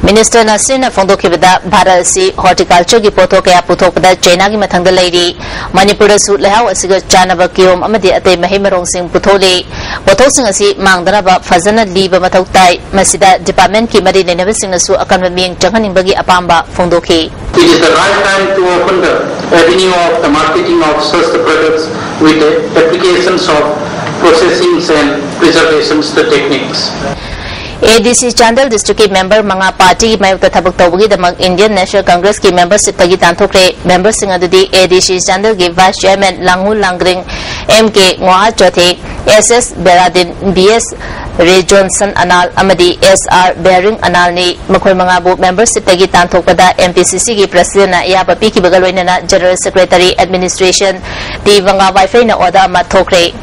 Minister ꯅꯁꯤꯔꯅ ꯐꯣꯡꯗꯣꯛꯈꯤꯕꯗ, ꯚꯥꯔꯠ ꯑꯁꯤ horticulture ꯒꯤ ꯄꯣꯠꯊꯣꯛ ꯀꯌꯥ ꯄꯨꯊꯣꯛꯄꯗ ꯆꯥꯏꯅꯥꯒꯤ ꯃꯊꯪꯗ ꯂꯩꯔꯤ꯫ ꯃꯅꯤꯄꯨꯔꯗꯁꯨ ꯂꯩꯍꯥꯎ ꯑꯁꯤꯒ ꯆꯥꯟꯅꯕ ꯀꯤꯍꯣꯝ ꯑꯃꯗꯤ ꯑꯇꯩ ꯃꯍꯩ ꯃꯔꯣꯡꯁꯤꯡ ꯄꯨꯊꯣꯛꯂꯤ꯫ ꯄꯣꯠꯊꯣꯛꯁꯤꯡ ꯑꯁꯤ ꯃꯥꯡꯗꯅꯕ ꯐꯖꯅ ꯂꯤꯕ ꯃꯊꯧ ꯇꯥꯏ꯫ ꯃꯁꯤꯗ department ꯀꯤ ꯃꯔꯤ ꯂꯩꯅꯕꯁꯤꯡꯅꯁꯨ ꯑꯀꯟꯕ ꯃꯤꯠꯌꯦꯡ ꯆꯪꯍꯟꯅꯤꯡꯕꯒꯤ ꯑꯄꯥꯝꯕ ꯐꯣꯡꯗꯣꯛꯈꯤ꯫ It is the right time to open the avenue of the marketing of such the products with the applications of processing and preservation techniques. A D C Chandel district ꯀꯤ member ꯃꯉꯥ party ꯒꯤ ꯃꯥꯌꯣꯛꯇ ꯊꯕꯛ ꯇꯧꯕꯒꯤꯗꯃꯛ Indian National Congress ꯀꯤ membership ꯇꯒꯤ ꯇꯥꯟꯊꯣꯛꯈ꯭ꯔꯦ꯫ Member ꯁꯤꯡ ꯑꯗꯨꯗꯤ A D C Chandel ꯒꯤ vice chairman ꯂꯥꯡꯉꯨ ꯂꯥꯡꯒ꯭ꯔꯤꯡ, M K ꯉꯣꯍꯥ ꯆꯣꯊꯦ, S S ꯕꯦꯔꯥꯗꯤꯟ, B S ꯔꯦꯖꯣꯟꯁꯟ Anal ꯑꯃꯗꯤ S R ꯕꯦꯔꯤꯡ ꯑꯅꯥꯜꯅꯤ꯫ ꯃꯈꯣꯏ ꯃꯉꯥꯕꯨ membership ꯇꯒꯤ ꯇꯥꯟꯊꯣꯛꯄꯗ M P C C ꯒꯤ president ꯅ ꯑꯌꯥꯕ ꯄꯤꯈꯤꯕꯒ ꯂꯣꯏꯅꯅ General Secretary Administration T Wangga ꯋꯥꯏꯐꯩꯅ order ꯑꯃ ꯊꯣꯛꯈ꯭ꯔꯦ꯫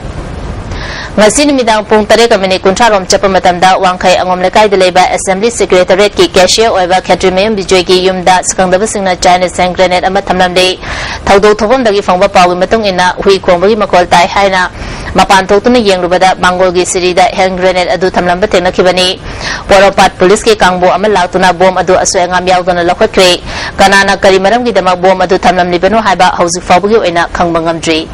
ꯉꯁꯤ ꯅꯨꯃꯤꯗꯥꯡ ꯄꯨꯡ ꯇꯔꯦꯠꯀ ꯃꯤꯅꯤꯠ ꯀꯨꯟꯊ꯭ꯔꯥ ꯔꯣꯝ ꯆꯠꯄ ꯃꯇꯝꯗ ꯋꯥꯡꯈꯩ ꯑꯉꯣꯝ ꯂꯩꯀꯥꯏꯗ ꯂꯩꯕ Assembly Secretariatꯀꯤ cashier ꯑꯣꯏꯕ ꯈꯦꯇ꯭ꯔꯤꯃꯌꯨꯝ ꯕꯤꯖꯣꯏꯒꯤ ꯌꯨꯝꯗ ꯁꯛꯈꯪꯗꯕꯁꯤꯡꯅ Chinese hand grenade ꯑꯃ ꯊꯝꯂꯝꯂꯦ꯫ ꯊꯧꯗꯣꯛ ꯊꯣꯛꯐꯝꯗꯒꯤ ꯐꯪꯕ ꯄꯥꯎꯒꯤ ꯃꯇꯨꯡ ꯏꯟꯅ ꯍꯨꯏ ꯈꯣꯡꯕꯒꯤ ꯃꯈꯣꯜ ꯇꯥꯏ ꯍꯥꯏꯅ ꯃꯄꯥꯟ ꯊꯣꯛꯇꯨꯅ ꯌꯦꯡꯂꯨꯕꯗ ꯃꯥꯡꯒꯣꯜꯒꯤ ꯁꯤꯔꯤꯗ hand grenade ꯑꯗꯨ ꯊꯝꯂꯝꯕ ꯊꯦꯡꯅꯈꯤꯕꯅꯤ꯫ ꯄꯣꯔꯣꯝꯄꯥꯠ ꯄꯨꯂꯤꯁꯀꯤ ꯀꯥꯡꯕꯨ ꯑꯃ ꯂꯥꯛꯇꯨꯅ ꯕꯣꯝ ꯑꯗꯨ ꯑꯁꯣꯏ ꯑꯉꯥꯝ ꯌꯥꯎꯗꯅ ꯂꯧꯈꯠꯈ꯭ꯔꯦ꯫ ꯀꯅꯥꯅ ꯀꯔꯤ ꯃꯔꯝꯒꯤꯗꯃꯛ ꯕꯣꯝ ꯑꯗꯨ ꯊꯝꯂꯝꯂꯤꯕꯅꯣ ꯍꯥꯏꯕ ꯍꯧꯖꯤꯛ ꯐꯥꯎꯕꯒꯤ ꯑꯣꯏꯅ ꯈꯪꯕ ꯉꯝꯗ꯭ꯔꯤ꯫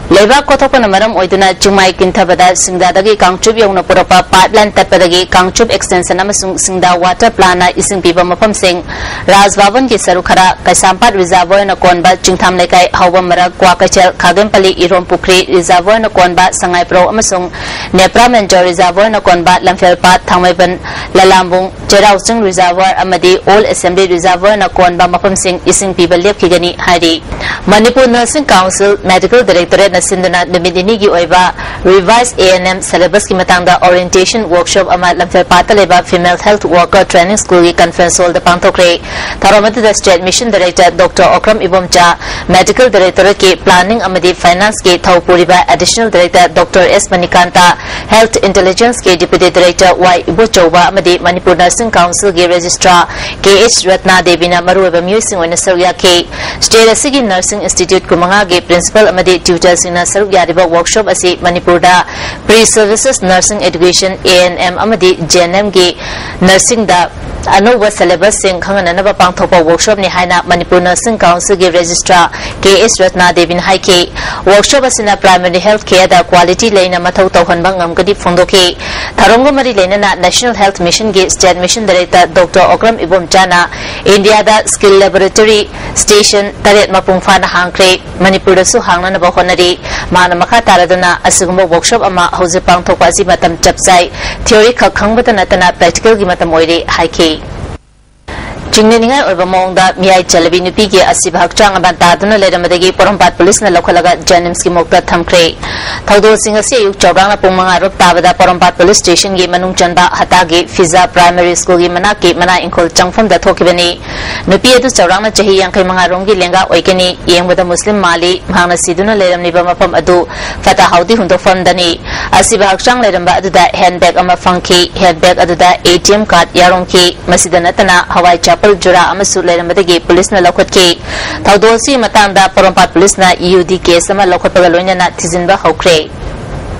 ꯂꯩꯕꯥꯛ ꯀꯣꯊꯣꯛꯄꯅ ꯃꯔꯝ ꯑꯣꯏꯗꯨꯅ ꯆꯤꯡꯃꯥꯏ ꯀꯤꯟꯊꯕꯗ ꯁꯤꯡꯗꯥꯗꯒꯤ ꯀꯥꯡꯆꯨꯞ ꯌꯧꯅ ꯄꯨꯔꯛꯄ pipeline ꯇꯠꯄꯗꯒꯤ ꯀꯥꯡꯆꯨꯞ extension ꯑꯃꯁꯨꯡ ꯁꯤꯡꯗꯥ water plantꯅ ꯏꯁꯤꯡ ꯄꯤꯕ ꯃꯐꯝꯁꯤꯡ, ꯔꯥꯖ ꯚꯕꯟꯒꯤ ꯁꯔꯨꯛ ꯈꯔ, ꯀꯩꯁꯥꯝꯄꯥꯠ reservoirꯅ ꯀꯣꯟꯕ ꯆꯤꯡꯊꯥꯝ ꯂꯩꯀꯥꯏ, ꯍꯥꯎꯕꯝ ꯃꯔꯛ, ꯀ꯭ꯋꯥꯀꯩꯊꯦꯜ, ꯈꯥꯒꯦꯝꯄꯜꯂꯤ, ꯏꯔꯣꯝ ꯄꯨꯈ꯭ꯔꯤ reservoirꯅ ꯀꯣꯟꯕ ꯁꯉꯥꯏꯄ꯭ꯔꯧ ꯑꯃꯁꯨꯡ ꯅꯦꯄ꯭ꯔꯥ ꯃꯦꯟꯖꯣꯔ reservoirꯅ ꯀꯣꯟꯕ ꯂꯝꯐꯦꯜꯄꯥꯠ, ꯊꯥꯡꯃꯩꯕꯟ, ꯂꯂꯥꯝꯕꯨꯡ, ꯆꯩꯔꯥꯎ ꯆꯤꯡ reservoir ꯑꯃꯗꯤ Old Assembly reservoirꯅ ꯀꯣꯟꯕ ꯃꯐꯝꯁꯤꯡ ꯏꯁꯤꯡ ꯄꯤꯕ ꯂꯦꯞꯈꯤꯒꯅꯤ ꯍꯥꯏꯔꯤ꯫ Manipur Nursing Council Medical Directorateꯅ ꯁꯤꯟꯗꯨꯅ ꯅꯨꯃꯤꯠ ꯅꯤꯅꯤꯒꯤ ꯑꯣꯏꯕ Revised A N M syllabusꯀꯤ ꯃꯇꯥꯡꯗ orientation workshop ꯑꯃ ꯂꯝꯐꯦꯜꯄꯥꯠꯇ ꯂꯩꯕ Female Health Worker Training Schoolꯒꯤ conference hallꯗ ꯄꯥꯡꯊꯣꯛꯈ꯭ꯔꯦ꯫ ꯊꯧꯔꯝ ꯑꯗꯨꯗ State Mission Director Doctor Okram Ibomcha, Medical Directorateꯀꯤ Planning ꯑꯃꯗꯤ Financeꯀꯤ ꯊꯧ ꯄꯨꯔꯤꯕ Additional Director Doctor S Manikanta, Health Intelligenceꯀꯤ Deputy Director ꯋꯥꯏ ꯏꯕꯣꯆꯧꯕ ꯑꯃꯗꯤ Manipur Nursing Councilꯒꯤ Registrar ꯀꯦ ꯑꯩꯆ ꯔꯠꯅꯥ ꯗꯦꯕꯤꯅ ꯃꯔꯨꯑꯣꯏꯕ ꯃꯤꯑꯣꯏꯁꯤꯡ ꯑꯣꯏꯅ ꯁꯔꯨꯛ ꯌꯥꯈꯤ꯫ State ꯑꯁꯤꯒꯤ nursing institute ꯀꯨꯟꯃꯉꯥꯒꯤ principal ꯑꯃꯗꯤ tutorꯁꯤꯡꯅ ꯁꯔꯨꯛ ꯌꯥꯔꯤꯕ workshop ꯑꯁꯤ ꯃꯅꯤꯄꯨꯔꯗ pre services nursing education, A N M ꯑꯃꯗꯤ G N Mꯒꯤ nursingꯗ ꯑꯅꯧꯕ syllabusꯁꯤꯡ ꯈꯪꯍꯟꯅꯅꯕ ꯄꯥꯡꯊꯣꯛꯄ workshopꯅꯤ ꯍꯥꯏꯅ Manipur Nursing Councilꯒꯤ Registrar ꯀꯦ ꯑꯩꯆ ꯔꯠꯅꯥ ꯗꯦꯕꯤꯅ ꯍꯥꯏꯈꯤ꯫ Workshop ꯑꯁꯤꯅ primary health careꯗ quality ꯂꯩꯅ ꯃꯊꯧ ꯇꯧꯍꯟꯕ ꯉꯝꯒꯅꯤ ꯐꯣꯡꯗꯣꯛꯈꯤ꯫ ꯊꯧꯔꯝꯒ ꯃꯔꯤ ꯂꯩꯅꯅ National Health Missionꯒꯤ State Mission Director Doctor Okram ꯏꯕꯣꯝꯆꯥꯅ ꯏꯟꯗꯤꯌꯥꯗ skill laboratory station ꯇꯔꯦꯠ ꯃꯄꯨꯡ ꯐꯥꯅ ꯍꯥꯡꯈ꯭ꯔꯦ, ꯃꯅꯤꯄꯨꯔꯗꯁꯨ ꯍꯥꯡꯅꯅꯕ ꯍꯣꯠꯅꯔꯤ꯫ ꯃꯍꯥꯛꯅ ꯃꯈꯥ ꯇꯥꯔꯗꯨꯅ ꯑꯁꯤꯒꯨꯝꯕ workshop ꯑꯃ ꯍꯧꯖꯤꯛ ꯄꯥꯡꯊꯣꯛꯄ ꯑꯁꯤ ꯃꯇꯝ ꯆꯞ ꯆꯥꯏ꯫ Theory ꯈꯛ ꯈꯪꯕꯇ ꯅꯠꯇꯅ practicalꯒꯤ ꯃꯇꯝ ꯑꯣꯏꯔꯦ ꯍꯥꯏꯈꯤ꯫ ꯆꯤꯡꯅꯅꯤꯡꯉꯥꯏ ꯑꯣꯏꯕ ꯃꯑꯣꯡꯗ ꯃꯤꯌꯥꯏ ꯆꯜꯂꯕꯤ ꯅꯨꯄꯤꯒꯤ ꯑꯁꯤꯕ ꯍꯛꯆꯥꯡ ꯑꯃ ꯇꯥꯗꯨꯅ ꯂꯩꯔꯝꯕꯗꯒꯤ ꯄꯣꯔꯣꯝꯄꯥꯠ ꯄꯨꯂꯤꯁꯅ ꯂꯧꯈꯠꯂꯒ ꯖꯦꯅꯤꯝꯁꯀꯤ ꯃꯣꯔꯒꯇ ꯊꯝꯈ꯭ꯔꯦ꯫ ꯊꯧꯗꯣꯛ ꯑꯁꯤ ꯉꯁꯤ ꯑꯌꯨꯛ ꯆꯥꯎꯔꯥꯛꯅ ꯄꯨꯡ ꯃꯉꯥ ꯔꯨꯞ ꯇꯥꯕꯗ ꯄꯣꯔꯣꯝꯄꯥꯠ ꯄꯨꯂꯤꯁ ꯁ꯭ꯇꯦꯁꯟꯒꯤ ꯃꯅꯨꯡ ꯆꯟꯕ ꯍꯇꯥꯒꯤ ꯐꯤꯖꯥ ꯄ꯭ꯔꯥꯏꯃꯔꯤ ꯁ꯭ꯀꯨꯜꯒꯤ ꯃꯅꯥꯛꯀꯤ ꯃꯅꯥ ꯏꯪꯈꯣꯜ ꯆꯪꯐꯝꯗ ꯊꯣꯛꯈꯤꯕꯅꯤ꯫ ꯅꯨꯄꯤ ꯑꯗꯨ ꯆꯥꯎꯔꯥꯛꯅ ꯆꯍꯤ ꯌꯥꯡꯈꯩ ꯃꯉꯥ ꯔꯣꯝꯒꯤ ꯂꯦꯡꯒꯥ ꯑꯣꯏꯒꯅꯤ꯫ ꯌꯦꯡꯕꯗ ꯃꯨꯁꯂꯤꯝ ꯃꯥꯜꯂꯤ꯫ ꯃꯍꯥꯛꯅ ꯁꯤꯗꯨꯅ ꯂꯩꯔꯝꯂꯤꯕ ꯃꯐꯝ ꯑꯗꯨ ꯐꯠꯇ ꯍꯥꯎꯗꯤ ꯍꯨꯟꯗꯣꯛꯐꯝꯗꯅꯤ꯫ ꯑꯁꯤꯕ ꯍꯛꯆꯥꯡ ꯂꯩꯔꯝꯕ ꯑꯗꯨꯗ ꯍꯦꯟꯕꯦꯒ ꯑꯃ ꯐꯪꯈꯤ꯫ ꯍꯦꯟꯕꯦꯒ ꯑꯗꯨꯗ ꯑꯦ ꯇꯤ ꯑꯦꯝ ꯀꯥꯔꯗ ꯌꯥꯎꯔꯝꯈꯤ꯫ ꯃꯁꯤꯗ ꯅꯠꯇꯅ ꯍꯋꯥꯏ ꯆꯥꯄꯜ ꯖꯨꯔꯥ ꯑꯃꯁꯨ ꯂꯩꯔꯝꯕꯗꯒꯤ ꯄꯨꯂꯤꯁꯅ ꯂꯧꯈꯠꯈꯤ꯫ ꯊꯧꯗꯣꯛ ꯑꯁꯤꯒꯤ ꯃꯇꯥꯡꯗ ꯄꯣꯔꯣꯝꯄꯥꯠ ꯄꯨꯂꯤꯁꯅ ꯌꯨ ꯗꯤ ꯀꯦꯁ ꯑꯃ ꯂꯧꯈꯠꯄꯒ ꯂꯣꯏꯅꯅ ꯊꯤꯖꯤꯟꯕ ꯍꯧꯈ꯭ꯔꯦ꯫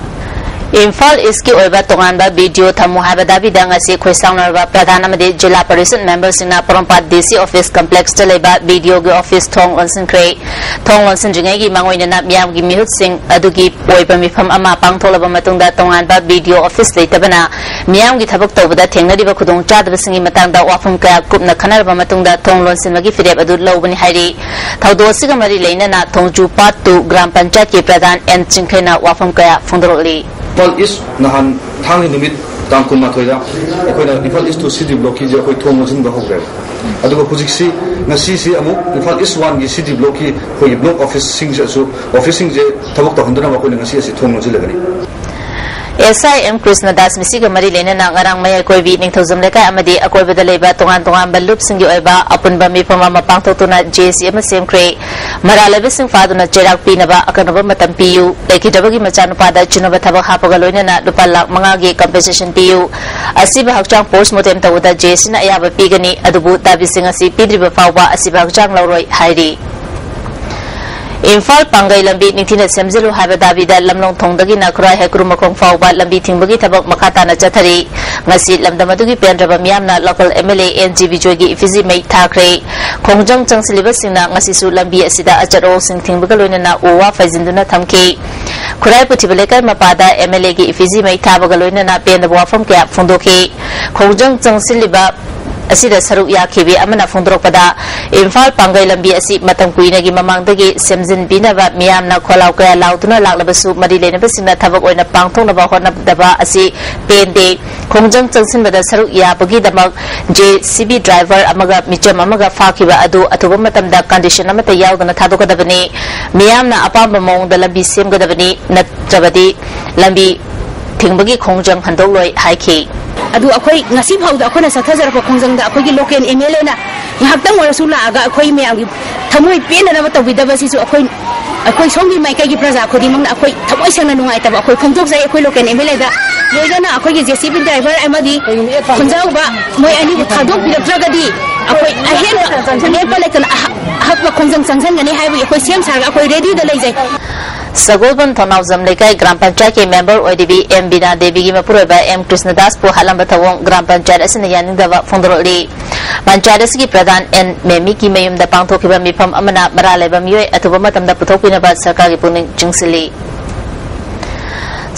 ꯏꯝꯐꯥꯜ ꯏꯁꯀꯤ ꯑꯣꯏꯕ ꯇꯣꯉꯥꯟꯕ ꯕꯤ ꯗꯤ ꯑꯣ ꯊꯝꯃꯨ ꯍꯥꯏꯕ ꯗꯥꯕꯤꯗ ꯉꯁꯤ ꯈꯣꯏꯁꯥꯎꯅꯔꯕ ꯄ꯭ꯔꯙꯥꯟ ꯑꯃꯗꯤ ꯖꯤꯂꯥ ꯄꯔꯤꯁꯗ ꯃꯦꯝꯕꯔꯁꯤꯡꯅ ꯄꯣꯔꯣꯝꯄꯥꯠ ꯗꯤ ꯁꯤ ꯑꯣꯐꯤꯁ ꯀꯝꯄ꯭ꯂꯦꯛꯁꯇ ꯂꯩꯕ ꯕꯤ ꯗꯤ ꯑꯣꯒꯤ ꯑꯣꯐꯤꯁ ꯊꯣꯡ ꯂꯣꯟꯁꯤꯟꯈ꯭ꯔꯦ꯫ ꯊꯣꯡ ꯂꯣꯟꯁꯤꯟꯗ꯭ꯔꯤꯉꯩꯒꯤ ꯃꯥꯡꯑꯣꯏꯅꯅ ꯃꯤꯌꯥꯝꯒꯤ ꯃꯤꯍꯨꯠꯁꯤꯡ ꯑꯗꯨꯒꯤ ꯑꯣꯏꯕ ꯃꯤꯐꯝ ꯑꯃ ꯄꯥꯡꯊꯣꯛꯂꯕ ꯃꯇꯨꯡꯗ ꯇꯣꯉꯥꯟꯕ ꯕꯤ ꯗꯤ ꯑꯣ ꯑꯣꯐꯤꯁ ꯂꯩꯇꯕꯅ ꯃꯤꯌꯥꯝꯒꯤ ꯊꯕꯛ ꯇꯧꯕꯗ ꯊꯦꯡꯅꯔꯤꯕ ꯈꯨꯗꯣꯡꯆꯥꯗꯕꯁꯤꯡꯒꯤ ꯃꯇꯥꯡꯗ ꯋꯥꯐꯝ ꯀꯌꯥ ꯀꯨꯞꯅ ꯈꯟꯅꯔꯕ ꯃꯇꯨꯡꯗ ꯊꯣꯡ ꯂꯣꯟꯁꯤꯟꯕꯒꯤ ꯐꯤꯔꯦꯞ ꯑꯗꯨ ꯂꯧꯕꯅꯤ ꯍꯥꯏꯔꯤ꯫ ꯊꯧꯗꯣꯛ ꯑꯁꯤꯒ ꯃꯔꯤ ꯂꯩꯅꯅ ꯊꯣꯡꯖꯨ ꯄꯥꯠ ꯇꯨ ꯒ꯭ꯔꯥꯝ ꯄꯟꯆꯥꯌꯠꯀꯤ ꯄ꯭ꯔꯙꯥꯟ ꯑꯦꯟ ꯆꯤꯡꯈꯩꯅ ꯋꯥꯐꯝ ꯀꯌꯥ ꯐꯣꯡꯗꯣꯔꯛꯂꯤ꯫ ꯏꯝꯐꯥꯜ ꯏꯁ ꯅꯍꯥꯟ ꯊꯥꯡꯒꯤ ꯅꯨꯃꯤꯠ ꯇꯥꯡ ꯀꯨꯟꯃꯥꯊꯣꯏꯗ ꯑꯩꯈꯣꯏꯅ ꯏꯝꯐꯥꯜ ꯏꯁ ꯇꯨ ꯁꯤ ꯗꯤ ꯕ꯭ꯂꯣꯛꯀꯤꯁꯦ ꯑꯩꯈꯣꯏ ꯊꯣꯡ ꯂꯣꯟꯁꯤꯟꯕ ꯍꯧꯈ꯭ꯔꯦꯕ꯫ ꯑꯗꯨꯒ ꯍꯧꯖꯤꯛꯁꯤ, ꯉꯁꯤꯁꯤ ꯑꯃꯨꯛ ꯏꯝꯐꯥꯜ ꯏꯁ ꯋꯥꯟꯒꯤ ꯁꯤ ꯗꯤ ꯕ꯭ꯂꯣꯛꯀꯤ ꯑꯩꯈꯣꯏꯒꯤ ꯕ꯭ꯂꯣꯛ ꯑꯣꯐꯤꯁꯁꯤꯡꯁꯤꯁꯨ, ꯑꯣꯐꯤꯁꯁꯤꯡꯁꯦ ꯊꯕꯛ ꯇꯧꯍꯟꯗꯅꯕ ꯑꯩꯈꯣꯏꯅ ꯉꯁꯤ ꯑꯁꯤ ꯊꯣꯡ ꯂꯣꯟꯁꯤꯜꯂꯒꯅꯤ꯫ ꯑꯦꯁ ꯑꯥꯏ ꯑꯦꯝ ꯀ꯭ꯔꯤꯁꯅꯗꯥꯁ ꯃꯤꯁꯤꯒ ꯃꯔꯤ ꯂꯩꯅꯅ ꯉꯔꯥꯡ ꯃꯌꯥꯏ ꯀꯣꯏꯕꯤ ꯅꯤꯡꯊꯧꯖꯝ ꯂꯩꯀꯥꯏ ꯑꯃꯗꯤ ꯑꯀꯣꯏꯕꯗ ꯂꯩꯕ ꯇꯣꯉꯥꯟ ꯇꯣꯉꯥꯟꯕ ꯂꯨꯞꯁꯤꯡꯒꯤ ꯑꯣꯏꯕ ꯑꯄꯨꯟꯕ ꯃꯤꯐꯝ ꯑꯃ ꯄꯥꯡꯊꯣꯛꯇꯨꯅ ꯖꯦ ꯑꯦ ꯁꯤ ꯑꯃ ꯁꯦꯝꯈ꯭ꯔꯦ꯫ ꯃꯔꯥꯜ ꯂꯩꯕꯁꯤꯡ ꯐꯥꯗꯨꯅ ꯆꯩꯔꯥꯛ ꯄꯤꯅꯕ ꯑꯀꯟꯕ ꯃꯇꯝ ꯄꯤꯌꯨ, ꯂꯩꯈꯤꯗ꯭ꯔꯕꯒꯤ ꯃꯆꯥꯅꯨꯄꯥꯗ ꯆꯨꯅꯕ ꯊꯕꯛ ꯍꯥꯞꯄꯒ ꯂꯣꯏꯅꯅ ꯂꯨꯄꯥ ꯂꯥꯈ ꯃꯉꯥꯒꯤ ꯀꯝꯄꯦꯟꯁꯦꯁꯟ ꯄꯤꯌꯨ꯫ ꯑꯁꯤꯕ ꯍꯛꯆꯥꯡ ꯄꯣꯁꯃꯣꯔꯇꯦꯝ ꯇꯧꯕꯗ ꯖꯦ ꯑꯦ ꯁꯤꯅ ꯑꯌꯥꯕ ꯄꯤꯒꯅꯤ, ꯑꯗꯨꯕꯨ ꯗꯥꯕꯤꯁꯤꯡ ꯑꯁꯤ ꯄꯤꯗ꯭ꯔꯤꯕ ꯐꯥꯎꯕ ꯑꯁꯤꯕ ꯍꯛꯆꯥꯡ ꯂꯧꯔꯣꯏ ꯍꯥꯏꯔꯤ꯫ ꯏꯝꯐꯥꯜ ꯄꯥꯡꯒꯩ ꯂꯝꯕꯤ ꯅꯤꯡꯊꯤꯅ ꯁꯦꯝꯖꯤꯜꯂꯨ ꯍꯥꯏꯕ ꯗꯥꯕꯤꯗ ꯂꯝꯂꯣꯡ ꯊꯣꯡꯗꯒꯤꯅ ꯈꯨꯔꯥꯏ ꯍꯩꯀ꯭ꯔꯨ ꯃꯈꯣꯡ ꯐꯥꯎꯕ ꯂꯝꯕꯤ ꯊꯤꯡꯕꯒꯤ ꯊꯕꯛ ꯃꯈꯥ ꯇꯥꯅ ꯆꯠꯊꯔꯤ꯫ ꯉꯁꯤ ꯂꯝꯗꯝ ꯑꯗꯨꯒꯤ ꯄꯦꯟꯗ꯭ꯔꯕ ꯃꯤꯌꯥꯝꯅ local M L A N G ꯕꯤꯖꯣꯏꯒꯤ ꯏꯐꯤꯖꯤ ꯃꯩ ꯊꯥꯈ꯭ꯔꯦ꯫ ꯈꯣꯡꯖꯪ ꯆꯪꯁꯤꯜꯂꯤꯕꯁꯤꯡꯅ ꯉꯁꯤꯁꯨ ꯂꯝꯕꯤ ꯑꯁꯤꯗ ꯑꯆꯠ ꯑꯋꯣꯛꯁꯤꯡ ꯊꯤꯡꯕꯒ ꯂꯣꯏꯅꯅ ꯎ ꯋꯥ ꯐꯩꯖꯤꯟꯗꯨꯅ ꯊꯝꯈꯤ꯫ ꯈꯨꯔꯥꯏ ꯄꯨꯊꯤꯕ ꯂꯩꯀꯥꯏ ꯃꯄꯥꯗ ꯑꯦꯝ ꯑꯦꯜ ꯑꯦꯒꯤ ꯏꯐꯤꯖꯤ ꯃꯩ ꯊꯥꯕꯒ ꯂꯣꯏꯅꯅ ꯄꯦꯟꯗꯕ ꯋꯥꯐꯝ ꯀꯌꯥ ꯐꯣꯡꯗꯣꯛꯈꯤ꯫ ꯈꯣꯡꯖꯪ ꯆꯪꯁꯤꯜꯂꯤꯕ ꯑꯁꯤꯗ ꯁꯔꯨꯛ ꯌꯥꯈꯤꯕꯤ ꯑꯃꯅ ꯐꯣꯡꯗꯣꯔꯛꯄꯗ, ꯏꯝꯐꯥꯜ ꯄꯥꯡꯒꯩ ꯂꯝꯕꯤ ꯑꯁꯤ ꯃꯇꯝ ꯀꯨꯏꯅꯒꯤ ꯃꯃꯥꯡꯗꯒꯤ ꯁꯦꯝꯖꯤꯟꯕꯤꯅꯕ ꯃꯤꯌꯥꯝꯅ ꯈꯣꯜꯂꯥꯎ ꯀꯌꯥ ꯂꯥꯎꯗꯨꯅ ꯂꯥꯛꯂꯕꯁꯨ, ꯃꯔꯤ ꯂꯩꯅꯕꯁꯤꯡꯅ ꯊꯕꯛ ꯑꯣꯏꯅ ꯄꯥꯡꯊꯣꯛꯅꯕ ꯍꯣꯠꯅꯗꯕ ꯑꯁꯤ ꯄꯦꯟꯗꯦ꯫ ꯈꯣꯡꯖꯪ ꯆꯪꯁꯤꯟꯕꯗ ꯁꯔꯨꯛ ꯌꯥꯕꯒꯤꯗꯃꯛ JCB driver ꯑꯃꯒ ꯃꯤꯆꯝ ꯑꯃꯒ ꯐꯥꯈꯤꯕ ꯑꯗꯨ ꯑꯊꯨꯕ ꯃꯇꯝꯗ condition ꯑꯃꯠꯇ ꯌꯥꯎꯗꯅ ꯊꯥꯗꯣꯛꯀꯗꯕꯅꯤ꯫ ꯃꯤꯌꯥꯝꯅ ꯑꯄꯥꯝꯕ ꯃꯑꯣꯡꯗ ꯂꯝꯕꯤ ꯁꯦꯝꯒꯗꯕꯅꯤ, ꯅꯠꯇ꯭ꯔꯕꯗꯤ ꯂꯝꯕꯤ ꯊꯤꯡꯕꯒꯤ ꯈꯣꯡꯖꯪ ꯍꯟꯗꯣꯛꯂꯣꯏ ꯍꯥꯏꯈꯤ꯫ ꯑꯗꯨ ꯑꯩꯈꯣꯏ ꯉꯁꯤ ꯐꯥꯎꯗ ꯑꯩꯈꯣꯏꯅ ꯆꯠꯊꯖꯔꯛꯄ ꯈꯣꯡꯖꯪꯗ ꯑꯩꯈꯣꯏꯒꯤ local MLAꯅ ꯉꯥꯏꯍꯥꯛꯇꯪ ꯑꯣꯏꯔꯁꯨ ꯂꯥꯛꯑꯒ ꯑꯩꯈꯣꯏ ꯃꯌꯥꯝꯒꯤ ꯊꯃꯣꯏ ꯄꯦꯟꯅꯅꯕ ꯇꯧꯕꯤꯗꯕꯁꯤꯁꯨ ꯑꯩꯈꯣꯏ, ꯑꯩꯈꯣꯏ ꯁꯣꯝꯒꯤ ꯃꯥꯏꯀꯩꯒꯤ ꯄ꯭ꯔꯖꯥ ꯈꯨꯗꯤꯡꯃꯛꯅ ꯑꯩꯈꯣꯏ ꯊꯃꯣꯏ ꯁꯦꯡꯅ ꯅꯨꯡꯉꯥꯏꯇꯕ ꯑꯩꯈꯣꯏ ꯐꯣꯡꯗꯣꯛꯆꯩ꯫ ꯑꯩꯈꯣꯏ local MLAꯗ ꯂꯣꯏꯅꯅ ꯑꯩꯈꯣꯏꯒꯤ JCB driver ꯑꯃꯗꯤ ꯈꯨꯟꯖꯥꯎꯕ ꯃꯣꯏ ꯑꯅꯤꯕꯨ ꯊꯥꯗꯣꯛꯄꯤꯔꯛꯇ꯭ꯔꯒꯗꯤ ꯑꯩꯈꯣꯏ ꯑꯍꯦꯟꯕ ꯂꯦꯞꯄ ꯂꯩꯇꯅ ꯑꯍ-, ꯑꯍꯛꯄ ꯈꯣꯡꯖꯪ ꯆꯪꯁꯤꯟꯒꯅꯤ ꯍꯥꯏꯕꯒꯤ ꯑꯩꯈꯣꯏ ꯁꯦꯝ ꯁꯥꯔꯒ ꯑꯩꯈꯣꯏ readyꯗ ꯂꯩꯖꯩ꯫ ꯁꯒꯣꯜꯕꯟ ꯊꯣꯡꯅꯥꯎꯖꯝ ꯂꯩꯀꯥꯏ ꯒ꯭ꯔꯥꯝ ꯄꯟꯆꯥꯌꯠꯀꯤ member ꯑꯣꯏꯔꯤꯕꯤ ꯑꯦꯝ ꯕꯤꯅꯥ ꯗꯦꯕꯤꯒꯤ ꯃꯄꯨꯔꯣꯏꯕ ꯑꯦꯝ ꯀ꯭ꯔꯤꯁꯅꯗꯥꯁꯄꯨ ꯍꯥꯠꯂꯝꯕ ꯊꯧꯑꯣꯡ ꯒ꯭ꯔꯥꯝ ꯄꯟꯆꯥꯌꯠ ꯑꯁꯤꯅ ꯌꯥꯅꯤꯡꯗꯕ ꯐꯣꯡꯗꯣꯔꯛꯂꯤ꯫ ꯄꯟꯆꯥꯌꯠ ꯑꯁꯤꯒꯤ ꯄ꯭ꯔꯙꯥꯟ ꯑꯦꯟ ꯃꯦꯃꯤꯒꯤ ꯃꯌꯨꯝꯗ ꯄꯥꯡꯊꯣꯛꯈꯤꯕ ꯃꯤꯐꯝ ꯑꯃꯅ ꯃꯔꯥꯜ ꯂꯩꯕ ꯃꯤꯑꯣꯏ ꯑꯊꯨꯕ ꯃꯇꯝꯗ ꯄꯨꯊꯣꯛꯄꯤꯅꯕ ꯁꯔꯀꯥꯔꯒꯤ ꯄꯨꯛꯅꯤꯡ ꯆꯤꯡꯁꯤꯜꯂꯤ꯫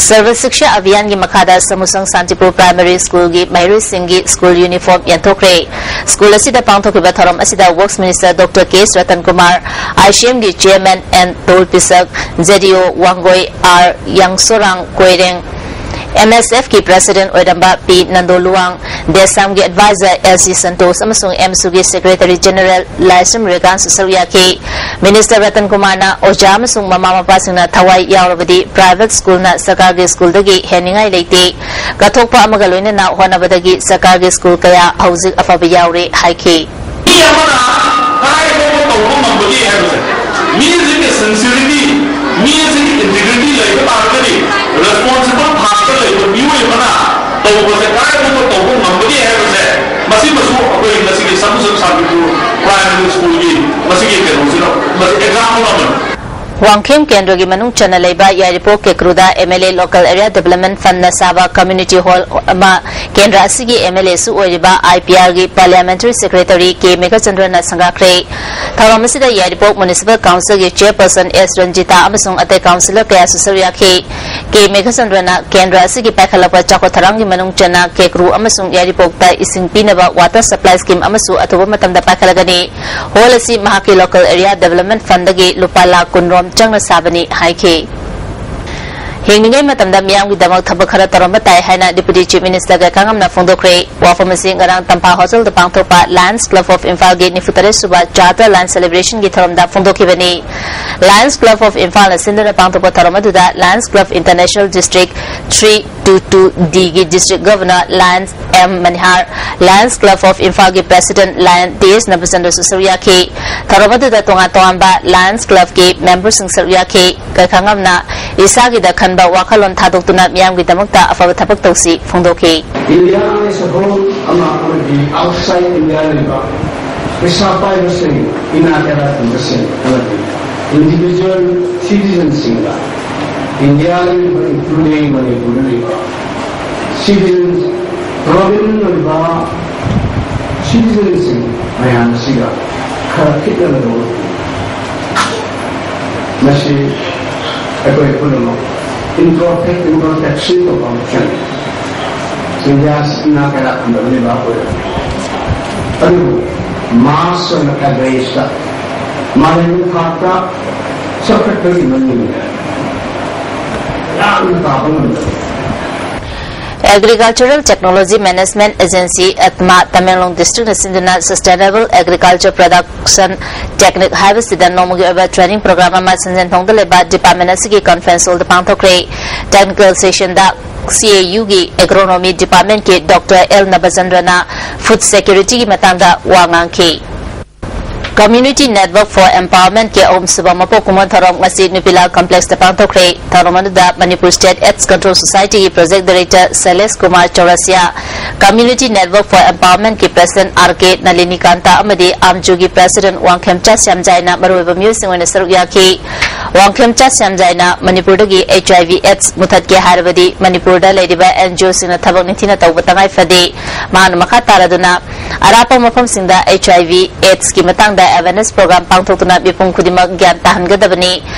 ꯁꯔꯕ ꯁꯤꯛꯁꯥ ꯑꯚꯤꯌꯥꯟꯒꯤ ꯃꯈꯥꯗ ꯁꯃꯨꯁꯪ ꯁꯥꯟꯇꯤꯄꯨꯔ ꯄ꯭ꯔꯥꯏꯃꯥꯔꯤ ꯁ꯭ꯀꯨꯜꯒꯤ ꯃꯍꯩꯔꯣꯏꯁꯤꯡꯒꯤ ꯁ꯭ꯀꯨꯜ ꯌꯨꯅꯤꯐꯣꯔꯝ ꯌꯦꯟꯊꯣꯛꯈ꯭ꯔꯦ꯫ ꯁ꯭ꯀꯨꯜ ꯑꯁꯤꯗ ꯄꯥꯡꯊꯣꯛꯈꯤꯕ ꯊꯧꯔꯝ ꯑꯁꯤꯗ works minister doctor K S Ratan Kumar, ICMꯒꯤ chairman N Tol Pisak, JDO Wangoi R Yangsorang Koireng, MSFꯀꯤ president ꯑꯣꯏꯔꯝꯕ ꯄꯤ ꯅꯟꯗꯣ ꯂꯨꯋꯥꯡ, ꯗꯦꯁꯥꯝꯒꯤ advisor ꯑꯦꯜ ꯁꯤ ꯁꯟꯇꯣꯁ ꯑꯃꯁꯨꯡ ꯑꯦꯝꯁꯨꯒꯤ secretary general ꯂꯥꯏꯁ꯭ꯔꯝ ꯔꯦꯒꯥꯟꯁꯨ ꯁꯔꯨꯛ ꯌꯥꯈꯤ꯫ ꯃꯤꯅꯤꯁꯇꯔ ꯔꯇꯟ ꯀꯨꯃꯥꯔꯅ ꯑꯣꯖꯥ ꯑꯃꯁꯨꯡ ꯃꯃꯥ ꯃꯄꯥꯁꯤꯡꯅ ꯊꯋꯥꯏ ꯌꯥꯎꯔꯕꯗꯤ private ꯁ꯭ꯀꯨꯜꯅ ꯁꯔꯀꯥꯔꯒꯤ ꯁ꯭ꯀꯨꯜꯗꯒꯤ ꯍꯦꯟꯅꯤꯡꯉꯥꯏ ꯂꯩꯇꯦ꯫ ꯀꯠꯊꯣꯛꯄ ꯑꯃꯒ ꯂꯣꯏꯅꯅ ꯍꯣꯠꯅꯕꯗꯒꯤ ꯁꯔꯀꯥꯔꯒꯤ ꯁ꯭ꯀꯨꯜ ꯀꯌꯥ ꯍꯧꯖꯤꯛ ꯑꯐꯕ ꯌꯥꯎꯔꯦ ꯍꯥꯏꯈꯤ꯫ ꯃꯤ ꯑꯃꯅ ꯀꯗꯥꯏ ꯐꯥꯎꯕ ꯇꯧꯕ ꯉꯝꯕꯒꯦ ꯍꯥꯏꯕꯁꯦ, ꯃꯤ ꯑꯁꯤꯒꯤ sincerity, ꯃꯤ ꯑꯁꯤꯒꯤ integrity ꯂꯩꯕ ꯇꯥꯔꯒꯗꯤ, responsible ꯊꯥꯛꯇ ꯂꯩꯕ ꯃꯤꯑꯣꯏ ꯑꯃꯅ ꯇꯧꯕꯁꯦ ꯀꯗꯥꯏ ꯐꯥꯎꯕ ꯇꯧꯕ ꯉꯝꯕꯒꯦ ꯍꯥꯏꯕꯁꯦ, ꯃꯁꯤꯃꯁꯨ ꯑꯩꯈꯣꯏ ꯉꯁꯤꯒꯤ ꯁꯃꯨꯁꯪ ꯁꯥꯟꯇꯤꯄꯨꯔ primary schoolꯒꯤ ꯃꯁꯤꯒꯤ ꯀꯩꯅꯣꯁꯤꯅ ꯃꯁꯤ example ꯑꯃꯅꯤ꯫ ꯋꯥꯡꯈꯦꯝ ꯀꯦꯟꯗ꯭ꯔꯒꯤ ꯃꯅꯨꯡ ꯆꯟꯅ ꯂꯩꯕ ꯌꯥꯏꯔꯤꯄꯣꯛ ꯀꯦꯀ꯭ꯔꯨꯗ MLA local area development fundꯅ ꯁꯥꯕ community hall ꯑꯃ ꯀꯦꯟꯗ꯭ꯔ ꯑꯁꯤꯒꯤ MLAꯁꯨ ꯑꯣꯏꯔꯤꯕ IPRꯒꯤ parliamentary secretary ꯀꯦ ꯃꯦꯘꯆꯟꯗ꯭ꯔꯅ ꯁꯪꯒꯥꯈ꯭ꯔꯦ꯫ ꯊꯧꯔꯝ ꯑꯁꯤꯗ ꯌꯥꯏꯔꯤꯄꯣꯛ Municipal Council ꯒꯤ Chairperson S ꯔꯟꯖꯤꯇꯥ ꯑꯃꯁꯨꯡ ꯑꯇꯩ councillor ꯀꯌꯥꯁꯨ ꯁꯔꯨꯛ ꯌꯥꯈꯤ꯫ ꯀꯦ ꯃꯦꯘꯆꯟꯗ꯭ꯔꯅ ꯀꯦꯟꯗ꯭ꯔ ꯑꯁꯤꯒꯤ ꯄꯥꯏꯈꯠꯂꯛꯄ ꯆꯥꯎꯈꯠ ꯊꯧꯔꯥꯡꯒꯤ ꯃꯅꯨꯡ ꯆꯟꯅ ꯀꯦꯀ꯭ꯔꯨ ꯑꯃꯁꯨꯡ ꯌꯥꯏꯔꯤꯄꯣꯛꯇ ꯏꯁꯤꯡ ꯄꯤꯅꯕ water supply scheme ꯑꯃꯁꯨ ꯑꯊꯨꯕ ꯃꯇꯝꯗ ꯄꯥꯏꯈꯠꯂꯒꯅꯤ꯫ Hall ꯑꯁꯤ ꯃꯍꯥꯛꯀꯤ local area development fund ꯗꯒꯤ ꯂꯨꯄꯥ ꯂꯥꯈ ꯀꯨꯟ ꯔꯣꯝ ꯆꯪꯅ ꯁꯥꯕꯅꯤ ꯍꯥꯏꯈꯤ꯫ ꯍꯤꯡꯂꯤꯉꯩ ꯃꯇꯝꯗ ꯃꯤꯌꯥꯝꯒꯤꯗꯃꯛ ꯊꯕꯛ ꯈꯔ ꯇꯧꯔꯝꯕ ꯇꯥꯏ ꯍꯥꯏꯅ Deputy Chief Minister ꯒꯥꯏꯈꯥꯉꯝꯅ ꯐꯣꯡꯗꯣꯛꯈ꯭ꯔꯦ꯫ ꯋꯥꯐꯝ ꯑꯁꯤ ꯉꯔꯥꯡ ꯇꯝꯐꯥ ꯍꯣꯇꯦꯜꯗ ꯄꯥꯡꯊꯣꯛꯄ Lions Club of ꯏꯝꯐꯥꯜꯒꯤ ꯅꯤꯐꯨ ꯇꯔꯦꯠ ꯁꯨꯕ Charter Lion Celebration ꯒꯤ ꯊꯧꯔꯝꯗ ꯐꯣꯡꯗꯣꯛꯈꯤꯕꯅꯤ꯫ Lions Club of ꯏꯝꯐꯥꯜꯅ ꯁꯤꯟꯗꯨꯅ ꯄꯥꯡꯊꯣꯛꯄ ꯊꯧꯔꯝ ꯑꯗꯨꯗ Lions Club International District three two two D ꯒꯤ District Governor Lion M ꯃꯅꯤꯍꯥꯔ, Lions Club of ꯏꯝꯐꯥꯜꯒꯤ President Lion ꯇꯤ ꯑꯦꯁ ꯅꯕꯆꯟꯗ꯭ꯔꯁꯨ ꯁꯔꯨꯛ ꯌꯥꯈꯤ꯫ ꯊꯧꯔꯝ ꯑꯗꯨꯗ ꯇꯣꯉꯥꯟ ꯇꯣꯉꯥꯟꯕ Lions Club ꯀꯤ member ꯁꯤꯡ ꯁꯔꯨꯛ ꯌꯥꯈꯤ꯫ ꯀꯩꯈꯥꯉꯝꯅ ꯏꯁꯥꯒꯤꯗ ꯈꯟꯕ ꯋꯥꯈꯜꯂꯣꯟ ꯊꯥꯗꯣꯛꯇꯨꯅ ꯃꯤꯌꯥꯝꯒꯤꯗꯃꯛꯇ ꯑꯐꯕ ꯊꯕꯛ ꯇꯧꯁꯤ ꯐꯣꯡꯗꯣꯛꯈꯤ꯫ India ꯑꯃꯗꯤ ꯁꯒꯣꯜ ꯑꯃ ꯑꯃꯗꯤ outside India ꯂꯩꯕ ꯄꯩꯁꯥ ꯄꯥꯏꯕꯁꯤꯡ, ꯏꯅꯥꯛ ꯀꯩꯔꯥꯛ ꯈꯨꯟꯕꯁꯤꯡ ꯑꯃꯗꯤ individual citizen ꯁꯤꯡꯗ India ꯗ ꯂꯩꯕ, including ꯃꯅꯤꯄꯨꯔꯗ ꯂꯩꯕ citizens, province ꯑꯣꯏꯕ citizen ꯁꯤꯡ ꯃꯌꯥꯝ ꯑꯁꯤꯒ ꯈꯔ ꯈꯤꯠꯅꯅ ꯂꯧꯔꯛꯄꯤ꯫ ꯃꯁꯤ ꯑꯩꯈꯣꯏ ꯄꯨꯝꯅꯃꯛ imperfect, imperfection ꯇꯧꯕ ꯑꯃ ꯆꯪꯏ꯫ India ꯁꯤ ꯏꯅꯥꯛ ꯀꯩꯔꯥꯛ ꯈꯨꯟꯗꯕ ꯂꯩꯕꯥꯛ ꯑꯣꯏꯔꯕꯅꯤ꯫ ꯑꯗꯨꯕꯨ mass ꯑꯣꯏꯅ average ꯇ ꯃꯥꯂꯦꯝꯒꯤ ꯊꯥꯛꯇ ꯆꯥꯎꯈꯠꯄꯒꯤ ꯃꯅꯤꯡꯗ ꯌꯥꯝꯅ ꯇꯥꯕ ꯉꯝꯗꯕ꯫ Agricultural Technology Management Agency, ATMA, Tamenglong district ꯅ ꯁꯤꯟꯗꯨꯅ Sustainable Agriculture Production Technique ꯍꯥꯏꯕꯁꯤꯗ ꯅꯣꯡꯃꯒꯤ ꯑꯣꯏꯕ training program ꯑꯃ ꯁꯟꯖꯦꯟꯊꯣꯡꯗ ꯂꯩꯕ department ꯑꯁꯤꯒꯤ conference hall the ꯄꯥꯡꯊꯣꯛꯈ꯭ꯔꯦ꯫ Technical session the C A U ꯒꯤ Agronomy Department ꯀꯤ Doctor L ꯅꯕꯆꯟꯗ꯭ꯔꯅ food security ꯒꯤ ꯃꯇꯥꯡꯗ ꯋꯥ ꯉꯥꯡꯈꯤ꯫ Community Network for Empowerment ꯀꯤ ꯑꯍꯨꯝꯁꯨꯕ ꯃꯄꯣꯛ ꯀꯨꯝꯑꯣꯟ ꯊꯧꯔꯝ ꯉꯁꯤ ꯅꯨꯄꯤꯂꯥꯜ complex ꯇ ꯄꯥꯡꯊꯣꯛꯈ꯭ꯔꯦ꯫ ꯊꯧꯔꯝ ꯑꯗꯨꯗ Manipur State AIDS Control Society ꯒꯤ Project Director ꯁꯩꯂꯦꯁ Kumar ꯆꯧꯔꯁꯤꯌꯥ, Community Network for Empowerment ꯀꯤ President R K ꯅꯂꯤꯅꯤꯀꯥꯟꯇ ꯑꯃꯗꯤ ꯑꯥꯝꯖꯨꯒꯤ President ꯋꯥꯡꯈꯦꯝꯆꯥ ꯁ꯭ꯌꯥꯝꯖꯥꯏꯅ ꯃꯔꯨꯑꯣꯏꯕ ꯃꯤꯑꯣꯏꯁꯤꯡ ꯑꯣꯏꯅ ꯁꯔꯨꯛ ꯌꯥꯈꯤ꯫ ꯋꯥꯡꯈꯦꯝꯆꯥ ꯁ꯭ꯌꯥꯝꯖꯥꯏꯅ ꯃꯅꯤꯄꯨꯔꯗꯒꯤ H I V AIDS ꯃꯨꯊꯠꯀꯦ ꯍꯥꯏꯔꯕꯗꯤ ꯃꯅꯤꯄꯨꯔꯗ ꯂꯩꯔꯤꯕ N G O ꯁꯤꯡꯅ ꯊꯕꯛ ꯅꯤꯡꯊꯤꯅ ꯇꯧꯕ ꯇꯉꯥꯏ ꯐꯗꯦ꯫ ꯃꯍꯥꯛꯅ ꯃꯈꯥ ꯇꯥꯔꯗꯨꯅ ꯑꯔꯥꯞꯄ ꯃꯐꯝꯁꯤꯡꯗ H I V AIDS ꯀꯤ ꯃꯇꯥꯡꯗ ꯑꯦꯋꯦꯔꯅꯦꯁ ꯄ꯭ꯔꯣꯒ꯭ꯔꯥꯝ ꯄꯥꯡꯊꯣꯛꯇꯨꯅ ꯃꯤꯄꯨꯝ ꯈꯨꯗꯤꯡꯃꯛ ꯒ꯭ꯌꯥꯟ ꯇꯥꯍꯟꯒꯗꯕꯅꯤ꯫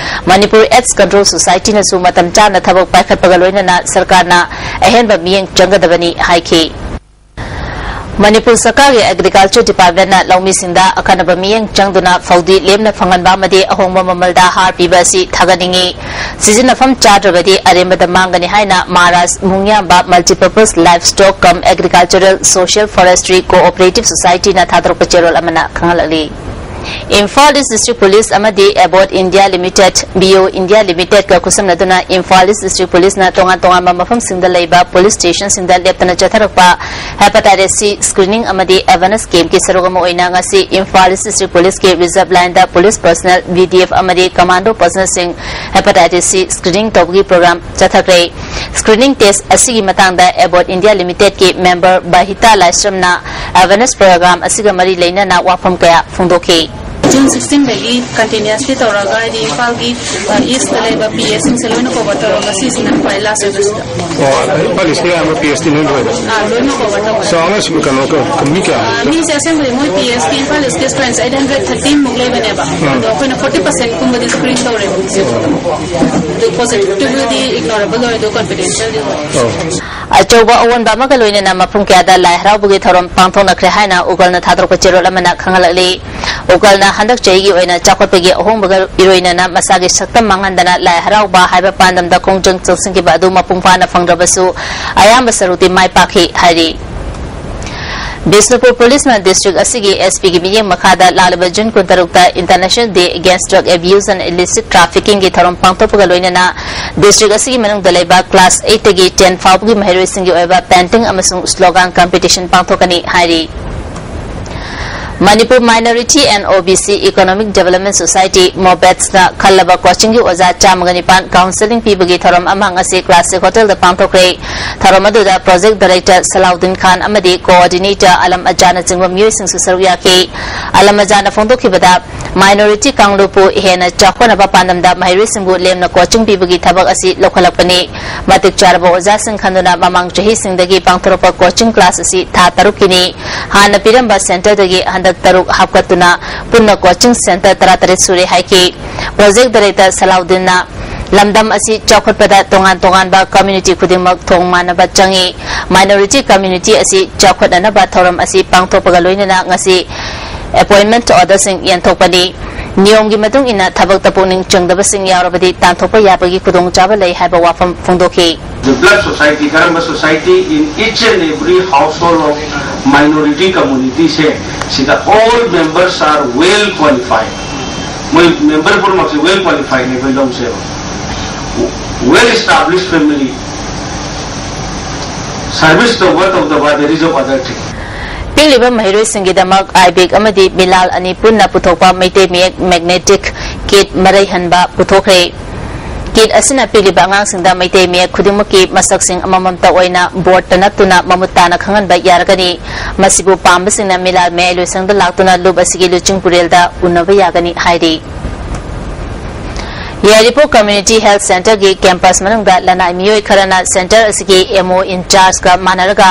ꯃꯅꯤꯄꯨꯔ AIDS Control Society ꯅꯁꯨ ꯃꯇꯝ ꯆꯥꯅ ꯊꯕꯛ ꯄꯥꯏꯈꯠꯄꯒ ꯂꯣꯏꯅꯅ ꯁꯔꯀꯥꯔꯅ ꯑꯍꯦꯟꯕ ꯃꯤꯠꯌꯦꯡ ꯆꯪꯒꯗꯕꯅꯤ ꯍꯥꯏꯈꯤ꯫ ꯃꯅꯤꯄꯨꯔ ꯁꯔꯀꯥꯔꯒꯤ Agriculture Department ꯅ ꯂꯧꯃꯤꯁꯤꯡꯗ ꯑꯈꯟꯅꯕ ꯃꯤꯠꯌꯦꯡ ꯆꯪꯗꯨꯅ ꯐꯧꯗꯤ ꯂꯦꯝꯅ ꯐꯪꯍꯟꯕ ꯑꯃꯗꯤ ꯑꯍꯣꯡꯕ ꯃꯃꯜꯗ ꯍꯥꯔ ꯄꯤꯕ ꯑꯁꯤ ꯊꯥꯒꯠꯅꯤꯡꯏ꯫ ꯁꯤꯖꯤꯟꯅꯐꯝ ꯆꯥꯗ꯭ꯔꯕꯗꯤ ꯑꯔꯦꯝꯕꯗ ꯃꯥꯡꯒꯅꯤ ꯍꯥꯏꯅ Maharaj ꯃꯨꯡꯌꯥꯝꯕ Multipurpose Livestock cum Agricultural Social Forestry Cooperative Society ꯅ ꯊꯥꯗꯣꯔꯛꯄ ꯆꯦꯔꯣꯜ ꯑꯃꯅ ꯈꯪꯍꯜꯂꯛꯂꯤ꯫ ꯏꯝꯐꯥꯜ East District Police ꯑꯃꯗꯤ Abbott India limited, B O India ꯂꯤꯃꯤꯇꯦꯗꯀ ꯈꯨꯠꯁꯝꯅꯗꯨꯅ ꯏꯝꯐꯥꯜ East District Police ꯅ ꯇꯣꯉꯥꯟ ꯇꯣꯉꯥꯟꯕ ꯃꯐꯝꯁꯤꯡꯗ ꯂꯩꯕ ꯄꯨꯂꯤꯁ ꯁ꯭ꯇꯦꯁꯟꯁꯤꯡꯗ ꯂꯦꯞꯇꯅ ꯆꯠꯊꯔꯛꯄ Hepatitis C screening ꯑꯃꯗꯤ awareness camp ꯀꯤ ꯁꯔꯨꯛ ꯑꯃ ꯑꯣꯏꯅ ꯉꯁꯤ ꯏꯝꯐꯥꯜ East District Police ꯀꯤ reserve line ꯗ police personnel, V D F ꯑꯃꯗꯤ commando personnel ꯁꯤꯡ Hepatitis C screening ꯇꯧꯕꯒꯤ ꯄ꯭ꯔꯣꯒ꯭ꯔꯥꯝ ꯆꯠꯊꯈ꯭ꯔꯦ꯫ Screening test ꯑꯁꯤꯒꯤ ꯃꯇꯥꯡꯗ ꯑꯦꯕꯣꯠ ꯏꯟꯗꯤꯌꯥ ꯂꯤꯃꯤꯇꯦꯗꯀꯤ ꯃꯦꯝꯕꯔ ꯕꯥꯍꯤꯇꯥ ꯂꯥꯏꯁ꯭ꯔꯝꯅ awareness ꯄ꯭ꯔꯣꯒ꯭ꯔꯥꯝ ꯑꯁꯤꯒ ꯃꯔꯤ ꯂꯩꯅꯅ ꯋꯥꯐꯝ ꯀꯌꯥ ꯐꯣꯡꯗꯣꯛꯈꯤ꯫ June sixteen ꯗꯒꯤ continuously ꯇꯧꯔꯒ, ꯍꯥꯏꯗꯤ, ꯏꯝꯐꯥꯜꯒꯤ, ꯑ, East ꯇ ꯂꯩꯕ P S ꯁꯤꯡꯁꯦ ꯂꯣꯏꯅ cover ꯇꯧꯔꯒ, ꯁꯤꯁꯤꯅ ꯈ꯭ꯋꯥꯏ last ꯑꯣꯏꯕ ꯁꯤꯗ꯫ ꯑꯣ, ꯏꯝꯐꯥꯜ East ꯀꯤ ꯑꯌꯥꯝꯕ P S ꯇꯤ ꯂꯣꯏ ꯂꯣꯏꯔꯦ? ꯑꯥ, ꯂꯣꯏꯅ cover ꯇꯧꯔꯦ꯫ ꯆꯥꯎꯅ ꯁꯤ ꯀꯩꯅꯣ ꯀ-, ꯀ-, ꯃꯤ ꯀꯌꯥ? ꯑꯥ, ꯃꯤꯁꯦ ꯑꯁꯦꯡꯕꯗꯤ ꯃꯣꯏ P S ꯀꯤ ꯏꯝꯐꯥꯜ East ꯀꯤ students eight hundred thirteen ꯃꯨꯛ ꯂꯩꯕꯅꯦꯕ꯫ ꯎꯝ꯫ ꯑꯗꯣ ꯑꯩꯈꯣꯏꯅ forty percent ꯀꯨꯝꯕꯗꯤ screen ꯇꯧꯔꯦꯕ ꯍꯧꯖꯤꯛ꯫ ꯑꯗꯨ positive ꯇꯨꯕꯨꯗꯤ ignorable ꯑꯣꯏ, ꯑꯗꯣ confidential ꯗꯤ ꯑꯣꯏ꯫ ꯑꯣ꯫ ꯑꯆꯧꯕ ꯑꯑꯣꯟꯕ ꯑꯃꯒ ꯂꯣꯏꯅꯅ ꯃꯐꯝ ꯀꯌꯥꯗ ꯂꯥꯏ ꯍꯔꯥꯎꯕꯒꯤ ꯊꯧꯔꯝ ꯄꯥꯡꯊꯣꯛꯅꯈ꯭ꯔꯦ ꯍꯥꯏꯅ ꯎꯒꯜꯅ ꯊꯥꯗꯣꯔꯛꯄ ꯆꯦꯔꯣꯜ ꯑꯃꯅ ꯈꯪꯍꯜꯂꯛꯂꯤ꯫ ꯎꯒꯜꯅ ꯍꯟꯗꯛ ꯆꯍꯤꯒꯤ ꯑꯣꯏꯅ ꯆꯥꯎꯈꯠꯄꯒꯤ ꯑꯍꯣꯡꯕꯒ ꯏꯔꯣꯏꯅꯅ ꯃꯁꯥꯒꯤ ꯁꯛꯇꯝ ꯃꯥꯡꯍꯟꯗꯅ ꯂꯥꯏ ꯍꯔꯥꯎꯕ ꯍꯥꯏꯕ ꯄꯥꯟꯗꯝꯗ ꯈꯣꯡꯖꯪ ꯆꯪꯁꯤꯟꯈꯤꯕ ꯑꯗꯨ ꯃꯄꯨꯡ ꯐꯥꯅ ꯐꯪꯗ꯭ꯔꯕꯁꯨ ꯑꯌꯥꯝꯕ ꯁꯔꯨꯛꯇꯤ ꯃꯥꯏ ꯄꯥꯛꯈꯤ ꯍꯥꯏꯔꯤ꯫ ꯕꯤꯁꯅꯨꯄꯨꯔ ꯄꯨꯂꯤꯁꯅ district ꯑꯁꯤꯒꯤ S P ꯒꯤ ꯃꯤꯠꯌꯦꯡ ꯃꯈꯥꯗ ꯂꯥꯛꯂꯤꯕ June ꯀꯨꯟꯇꯔꯨꯛꯇ International Day Against Drug Abuse and Illicit Trafficking ꯒꯤ ꯊꯧꯔꯝ ꯄꯥꯡꯊꯣꯛꯄꯒ ꯂꯣꯏꯅꯅ district ꯑꯁꯤꯒꯤ ꯃꯅꯨꯡꯗ ꯂꯩꯕ class eight ꯇꯒꯤ ten ꯐꯥꯎꯕꯒꯤ ꯃꯍꯩꯔꯣꯏꯁꯤꯡꯒꯤ ꯑꯣꯏꯕ painting ꯑꯃꯁꯨꯡ slogan competition ꯄꯥꯡꯊꯣꯛꯀꯅꯤ ꯍꯥꯏꯔꯤ꯫ Manipur Minority and O B C Economic Development Society, MOBEDS ꯅ ꯈꯜꯂꯕ coaching ꯒꯤ ꯑꯣꯖꯥ ꯆꯥꯝꯃꯒ ꯅꯤꯄꯥꯟ counselling ꯄꯤꯕꯒꯤ ꯊꯧꯔꯝ ꯑꯃ ꯉꯁꯤ Classic Hotel ꯗ ꯄꯥꯡꯊꯣꯛꯈ꯭ꯔꯦ꯫ ꯊꯧꯔꯝ ꯑꯗꯨꯗ project director ꯁꯂꯥꯎꯗꯤꯟ ꯈꯥꯟ ꯑꯃꯗꯤ coordinator ꯑꯂꯝ ꯑꯖꯥꯅꯆꯤꯡꯕ ꯃꯤꯑꯣꯏꯁꯤꯡꯁꯨ ꯁꯔꯨꯛ ꯌꯥꯈꯤ꯫ ꯑꯂꯝ ꯑꯖꯥꯅ ꯐꯣꯡꯗꯣꯛꯈꯤꯕꯗ, minority ꯀꯥꯡꯂꯨꯞꯄꯨ ꯍꯦꯟꯅ ꯆꯥꯎꯈꯠꯅꯕ ꯄꯥꯟꯗꯝꯗ ꯃꯍꯩꯔꯣꯏꯁꯤꯡꯕꯨ ꯂꯦꯝꯅ coaching ꯄꯤꯕꯒꯤ ꯊꯕꯛ ꯑꯁꯤ ꯂꯧꯈꯠꯂꯛꯄꯅꯤ꯫ ꯃꯇꯤꯛ ꯆꯥꯔꯕ ꯑꯣꯖꯥꯁꯤꯡ ꯈꯟꯗꯨꯅ ꯃꯃꯥꯡ ꯆꯍꯤꯁꯤꯡꯗꯒꯤ ꯄꯥꯡꯊꯣꯔꯛꯄ coaching class ꯑꯁꯤ ꯊꯥ ꯇꯔꯨꯛꯀꯤꯅꯤ꯫ ꯍꯥꯟꯅ ꯄꯤꯔꯝꯕ centre ꯗꯒꯤ ꯍꯟꯗꯛ ꯇꯔꯨꯛ ꯍꯥꯞꯀꯠꯇꯨꯅ ꯄꯨꯟꯅ coaching centre ꯇꯔꯥꯇꯔꯦꯠ ꯁꯨꯔꯦ ꯍꯥꯏꯈꯤ꯫ Project Director ꯁꯂꯥꯎꯗꯤꯟꯅ ꯂꯝꯗꯝ ꯑꯁꯤ ꯆꯥꯎꯈꯠꯄꯗ ꯇꯣꯉꯥꯟ ꯇꯣꯉꯥꯟꯕ community ꯈꯨꯗꯤꯡꯃꯛ ꯊꯣꯡ ꯃꯥꯟꯅꯕ ꯆꯪꯏ꯫ Minority community ꯑꯁꯤ ꯆꯥꯎꯈꯠꯅꯅꯕ ꯊꯧꯔꯝ ꯑꯁꯤ ꯄꯥꯡꯊꯣꯛꯄꯒ ꯂꯣꯏꯅꯅ ꯉꯁꯤ appointment orderꯁꯤꯡ ꯌꯦꯟꯊꯣꯛꯄꯅꯤ꯫ ꯅꯤꯌꯣꯝꯒꯤ ꯃꯇꯨꯡ ꯏꯟꯅ ꯊꯕꯛꯇ ꯄꯨꯛꯅꯤꯡ ꯆꯪꯗꯕꯁꯤꯡ ꯌꯥꯎꯔꯕꯗꯤ ꯇꯥꯟꯊꯣꯛꯄ ꯌꯥꯕꯒꯤ ꯈꯨꯗꯣꯡꯆꯥꯕ ꯂꯩ ꯍꯥꯏꯕ ꯋꯥꯐꯝ ꯐꯣꯡꯗꯣꯛꯈꯤ꯫ Developed society, ꯀꯔꯝꯕ society in each and every household of minority community ꯁꯦ ꯁꯤꯗ all members are well qualified꯫ ꯃꯣꯏ member ꯄꯨꯝꯅꯃꯛꯁꯦ well qualified ꯅꯦꯕ ꯂꯧꯁꯦꯕ꯫ Well established family, service the worth of the world, there is of other thing꯫ ꯄꯤꯛꯂꯤꯕ ꯃꯍꯩꯔꯣꯏꯁꯤꯡꯒꯤꯗꯃꯛ ꯑꯥꯏꯕꯤꯛ ꯑꯃꯗꯤ ꯃꯤꯂꯥꯜ ꯑꯅꯤ ꯄꯨꯟꯅ ꯄꯨꯊꯣꯛꯄ ꯃꯩꯇꯩ ꯃꯌꯦꯛ magnetic kit ꯃꯔꯩ ꯍꯟꯕ ꯄꯨꯊꯣꯛꯈ꯭ꯔꯦ꯫ Kit ꯑꯁꯤꯅ ꯄꯤꯛꯂꯤꯕ ꯑꯉꯥꯡꯁꯤꯡꯗ ꯃꯩꯇꯩ ꯃꯌꯦꯛ ꯈꯨꯗꯤꯡꯃꯛꯀꯤ ꯃꯁꯛꯁꯤꯡ ꯑꯃꯃꯝꯇ ꯑꯣꯏꯅ boardꯇ ꯅꯞꯇꯨꯅ ꯃꯃꯨꯠ ꯇꯥꯅ ꯈꯪꯍꯟꯕ ꯌꯥꯔꯒꯅꯤ꯫ ꯃꯁꯤꯕꯨ ꯄꯥꯝꯕꯁꯤꯡꯅ ꯃꯤꯂꯥꯜ ꯃꯌꯥꯏ ꯂꯣꯏꯁꯪꯗ ꯂꯥꯛꯇꯨꯅ ꯂꯨꯞ ꯑꯁꯤꯒꯤ ꯂꯨꯆꯤꯡ ꯄꯨꯔꯦꯜꯗ ꯎꯅꯕ ꯌꯥꯒꯅꯤ ꯍꯥꯏꯔꯤ꯫ ꯌꯥꯏꯔꯤꯄꯣꯛ Community Health Centreꯒꯤ campus ꯃꯅꯨꯡꯗ ꯂꯅꯥꯏ ꯃꯤꯑꯣꯏ ꯈꯔꯅ centre ꯑꯁꯤꯒꯤ M O in chargeꯒ ꯃꯥꯟꯅꯔꯒ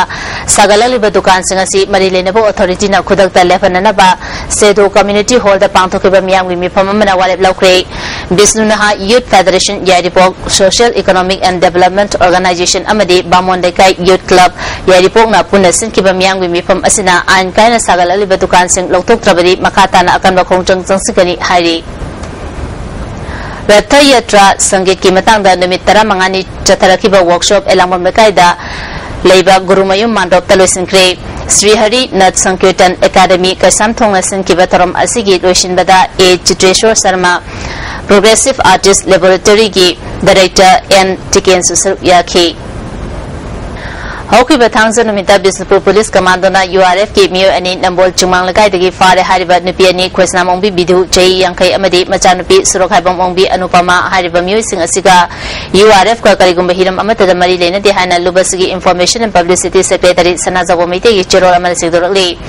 ꯁꯥꯒꯠꯂꯛꯂꯤꯕ ꯗꯨꯀꯥꯟꯁꯤꯡ ꯑꯁꯤ ꯃꯔꯤ ꯂꯩꯅꯕ authorityꯅ ꯈꯨꯗꯛꯇ ꯂꯦꯞꯍꯟꯅꯅꯕ ꯁꯦꯗꯣ Community Hallꯗ ꯄꯥꯡꯊꯣꯛꯈꯤꯕ ꯃꯤꯌꯥꯝꯒꯤ ꯃꯤꯐꯝ ꯑꯃꯅ ꯋꯥꯔꯦꯞ ꯂꯧꯈ꯭ꯔꯦ꯫ ꯕꯤꯁꯅꯨ ꯅꯍꯥ Youth Federation Yairipok, Social Economic and Development Organisation ꯑꯃꯗꯤ ꯕꯥꯃꯣꯟ ꯂꯩꯀꯥꯏ Youth Club ꯌꯥꯏꯔꯤꯄꯣꯛꯅ ꯄꯨꯟꯅ ꯁꯤꯟꯈꯤꯕ ꯃꯤꯌꯥꯝꯒꯤ ꯃꯤꯐꯝ ꯑꯁꯤꯅ ꯑꯥꯏꯟ ꯀꯥꯏꯅ ꯁꯥꯒꯠꯂꯛꯂꯤꯕ ꯗꯨꯀꯥꯟꯁꯤꯡ ꯂꯧꯊꯣꯛꯇ꯭ꯔꯕꯗꯤ ꯃꯈꯥ ꯇꯥꯅ ꯑꯀꯟꯕ ꯈꯣꯡꯖꯪ ꯆꯪꯁꯤꯟꯒꯅꯤ ꯍꯥꯏꯔꯤ꯫ ꯔꯊ ꯌꯥꯇ꯭ꯔꯥ ꯁꯪꯒꯤꯠꯀꯤ ꯃꯇꯥꯡꯗ ꯅꯨꯃꯤꯠ ꯇꯔꯥꯃꯉꯥꯅꯤ ꯆꯠꯊꯔꯛꯈꯤꯕ workshop ꯑꯦꯂꯥꯡꯕꯝ ꯂꯩꯀꯥꯏꯗ ꯂꯩꯕ ꯒꯨꯔꯨꯃꯌꯨꯝ ꯃꯥꯟꯗꯣꯞꯇ ꯂꯣꯏꯁꯤꯟꯈ꯭ꯔꯦ꯫ ꯁ꯭ꯔꯤ ꯍꯔꯤ ꯅꯠ ꯁꯪꯀꯤꯔꯇꯟ ꯑꯦꯀꯥꯗꯃꯤ ꯀꯩꯁꯥꯝꯊꯣꯡꯅ ꯁꯤꯟꯈꯤꯕ ꯊꯧꯔꯝ ꯑꯁꯤꯒꯤ ꯂꯣꯏꯁꯤꯟꯕꯗ A Chitreshor Sharma, Progressive Artist Laboratoryꯒꯤ director ꯑꯦꯟ ꯇꯤꯀꯦꯟꯁꯨ ꯁꯔꯨꯛ ꯌꯥꯈꯤ꯫ ꯍꯧꯈꯤꯕ ꯊꯥꯡꯖ ꯅꯨꯃꯤꯠꯇ ꯕꯤꯁꯅꯨꯄꯨꯔ ꯄꯨꯂꯤꯁ ꯀꯃꯥꯟꯗꯣꯅ URFꯀꯤ ꯃꯤꯑꯣꯏ ꯑꯅꯤ ꯅꯝꯕꯣꯜ ꯆꯤꯡꯃꯥꯡ ꯂꯩꯀꯥꯏꯗꯒꯤ ꯐꯥꯔꯦ꯫ ꯍꯥꯏꯔꯤꯕ ꯅꯨꯄꯤ ꯑꯅꯤ ꯈꯣꯏꯁꯅꯥꯝ ꯑꯣꯡꯕꯤ ꯕꯤꯙꯨ ꯆꯍꯤ ꯌꯥꯡꯈꯩ ꯑꯃꯗꯤ ꯃꯆꯥꯅꯨꯄꯤ ꯁꯣꯔꯣꯛꯈꯥꯏꯕꯝ ꯑꯣꯡꯕꯤ ꯑꯅꯨꯄꯃꯥ ꯍꯥꯏꯔꯤꯕ ꯃꯤꯑꯣꯏꯁꯤꯡ ꯑꯁꯤꯒ URFꯀ ꯀꯔꯤꯒꯨꯝꯕ ꯍꯤꯔꯝ ꯑꯃꯠꯇꯗ ꯃꯔꯤ ꯂꯩꯅꯗꯦ ꯍꯥꯏꯅ ꯂꯨꯞ ꯑꯁꯤꯒꯤ Information and Publicity Secretary ꯁꯅꯥꯖꯥꯎꯕ ꯃꯩꯇꯩꯒꯤ ꯆꯦꯔꯣꯜ ꯑꯃꯅ ꯁꯦꯡꯗꯣꯔꯛꯂꯤ꯫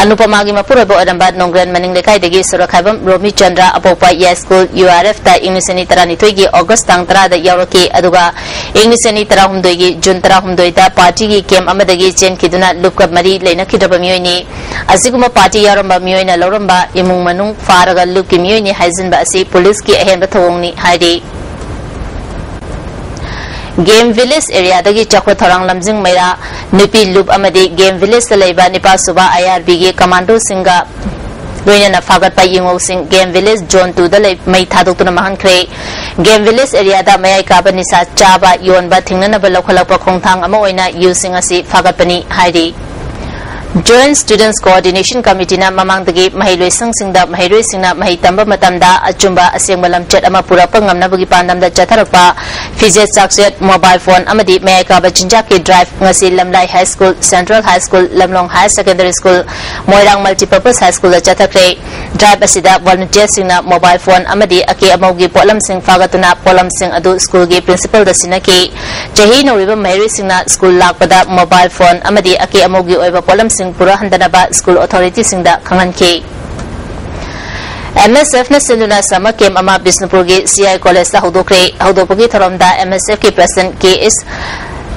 ꯑꯅꯨꯄꯃꯥꯒꯤ ꯃꯄꯨꯔꯣꯏꯕ ꯑꯣꯏꯔꯝꯕ ꯅꯣꯡꯒ꯭ꯔꯦꯟ ꯃꯅꯤꯡ ꯂꯩꯀꯥꯏꯗꯒꯤ ꯁꯣꯔꯣꯛꯈꯥꯏꯕꯝ ꯔꯣꯃꯤꯆꯟꯗ꯭ꯔ ꯑꯄꯣꯛꯄ ꯌꯥꯏꯁ꯭ꯀꯨꯜ URFꯇ ꯏꯪ ꯂꯤꯁꯤꯡ ꯑꯅꯤ ꯇꯔꯥꯅꯤꯊꯣꯏꯒꯤ ꯑꯣꯒꯁ ꯇꯥꯡ ꯇꯔꯥꯗ ꯌꯥꯎꯔꯛꯈꯤ, ꯑꯗꯨꯒ ꯏꯪ ꯂꯤꯁꯤꯡ ꯑꯅꯤ ꯇꯔꯥꯍꯨꯝꯗꯣꯏꯒꯤ ꯖꯨꯟ ꯇꯔꯥꯍꯨꯝꯗꯣꯏꯗ party ꯒꯤ ꯀꯦꯝꯞ ꯑꯃꯗꯒꯤ ꯆꯦꯟꯈꯤꯗꯨꯅ ꯂꯨꯞꯀ ꯃꯔꯤ ꯂꯩꯅꯈꯤꯗ꯭ꯔꯕ ꯃꯤꯑꯣꯏꯅꯤ꯫ ꯑꯁꯤꯒꯨꯝꯕ ꯄꯥꯔꯇꯤ ꯌꯥꯎꯔꯝꯕ ꯃꯤꯑꯣꯏꯅ ꯂꯧꯔꯝꯕ ꯏꯃꯨꯡ ꯃꯅꯨꯡ ꯐꯥꯔꯒ ꯂꯨꯞꯀꯤ ꯃꯤꯑꯣꯏꯅꯤ ꯍꯥꯏꯖꯤꯟꯕ ꯑꯁꯤ ꯄꯨꯂꯤꯁꯀꯤ ꯑꯍꯦꯟꯕ ꯊꯧꯑꯣꯡꯅꯤ ꯍꯥꯏꯔꯤ꯫ ꯒꯦꯝ ꯚꯤꯂꯦꯖ ꯑꯦꯔꯤꯌꯥꯗꯒꯤ ꯆꯥꯎꯈꯠ ꯊꯧꯔꯥꯡ ꯂꯝꯖꯤꯡ ꯃꯩꯔꯥ ꯅꯨꯄꯤ ꯂꯨꯞ ꯑꯃꯗꯤ ꯒꯦꯝ ꯚꯤꯂꯦꯖꯇ ꯂꯩꯕ ꯅꯤꯄꯥ ꯁꯨꯕ ꯑꯥꯏ ꯑꯥꯔ ꯕꯤꯒꯤ ꯀꯃꯥꯟꯗꯣꯁꯤꯡꯒ ꯂꯣꯏꯅꯅ ꯐꯥꯒꯠꯄ ꯌꯨꯉꯧꯁꯤꯡ ꯒꯦꯝ ꯚꯤꯂꯦꯖ ꯖꯣꯟ ꯇꯨꯗ ꯂꯩ-, ꯃꯩ ꯊꯥꯗꯣꯛꯇꯨꯅ ꯃꯥꯡꯍꯟꯈ꯭ꯔꯦ꯫ ꯒꯦꯝ ꯚꯤꯂꯦꯖ ꯑꯦꯔꯤꯌꯥꯗ ꯃꯌꯥꯏ ꯀꯥꯕ ꯅꯤꯁꯥ ꯆꯥꯕ, ꯌꯣꯟꯕ ꯊꯤꯡꯅꯅꯕ ꯂꯧꯈꯠꯂꯛꯄ ꯈꯣꯡꯊꯥꯡ ꯑꯃ ꯑꯣꯏꯅ ꯌꯨꯁꯤꯡ ꯑꯁꯤ ꯐꯥꯒꯠꯄꯅꯤ ꯍꯥꯏꯔꯤ꯫ Joint Students Coordination Committeeꯅ ꯃꯃꯥꯡꯗꯒꯤ ꯃꯍꯩꯂꯣꯏꯁꯪꯁꯤꯡꯗ ꯃꯍꯩꯔꯣꯏꯁꯤꯡꯅ ꯃꯍꯩ ꯇꯝꯕ ꯃꯇꯝꯗ ꯑꯆꯨꯝꯕ ꯑꯁꯦꯡꯕ ꯂꯝꯆꯠ ꯑꯃ ꯄꯨꯔꯛꯄ ꯉꯝꯅꯕꯒꯤ ꯄꯥꯟꯗꯝꯗ ꯆꯠꯊꯔꯛꯄ ꯐꯤꯖꯦꯠ ꯆꯥꯛꯁꯦꯠ, ꯃꯣꯕꯥꯏꯜ ꯐꯣꯟ ꯑꯃꯗꯤ ꯃꯌꯥꯏ ꯀꯥꯕ ꯆꯤꯟꯖꯥꯛꯀꯤ ꯗ꯭ꯔꯥꯏꯚ ꯉꯁꯤ Lamlai high school, central high school, Lamlong higher secondary school, Moirang multipurpose high ꯁ꯭ꯀꯨꯜꯗ ꯆꯠꯊꯈ꯭ꯔꯦ꯫ ꯗ꯭ꯔꯥꯏꯚ ꯑꯁꯤꯗ ꯚꯣꯂꯨꯟꯇꯤꯌꯔꯁꯤꯡꯅ ꯃꯣꯕꯥꯏꯜ ꯐꯣꯟ ꯑꯃꯗꯤ ꯑꯀꯦ ꯑꯃꯧꯒꯤ ꯄꯣꯠꯂꯝꯁꯤꯡ ꯐꯥꯒꯠꯇꯨꯅ ꯄꯣꯠꯂꯝꯁꯤꯡ ꯑꯗꯨ ꯁ꯭ꯀꯨꯜꯒꯤ ꯄ꯭ꯔꯤꯟꯁꯤꯄꯜꯗ ꯁꯤꯟꯅꯈꯤ꯫ ꯆꯍꯤ ꯅꯧꯔꯤꯕ ꯃꯍꯩꯔꯣꯏꯁꯤꯡꯅ ꯁ꯭ꯀꯨꯜ ꯂꯥꯛꯄꯗ ꯃꯣꯕꯥꯏꯜ ꯐꯣꯟ ꯑꯃꯗꯤ ꯑꯀꯦ ꯑꯃꯧꯒꯤ ꯑꯣꯏꯕ ꯄꯣꯠꯂꯝꯁꯤꯡ ꯄꯨꯔꯛꯍꯟꯗꯅꯕ ꯁ꯭ꯀꯨꯜ ꯑꯣꯊꯣꯔꯤꯇꯤꯁꯤꯡꯗ ꯈꯪꯍꯟꯈꯤ꯫ ꯑꯦꯝ ꯑꯦꯁ ꯑꯦꯐꯅ ꯁꯤꯟꯗꯨꯅ ꯁꯝꯃꯔ ꯀꯦꯝꯞ ꯑꯃ ꯕꯤꯁꯅꯨꯄꯨꯔꯒꯤ ꯁꯤ ꯑꯥꯏ ꯀꯣꯂꯦꯖꯇ ꯍꯧꯗꯣꯛꯈ꯭ꯔꯦ꯫ ꯍꯧꯗꯣꯛꯄꯒꯤ ꯊꯧꯔꯝꯗ ꯑꯦꯝ ꯑꯦꯁ ꯑꯦꯐꯀꯤ ꯄ꯭ꯔꯁꯤꯗꯦꯟꯠ ꯀꯦ ꯑꯦꯁ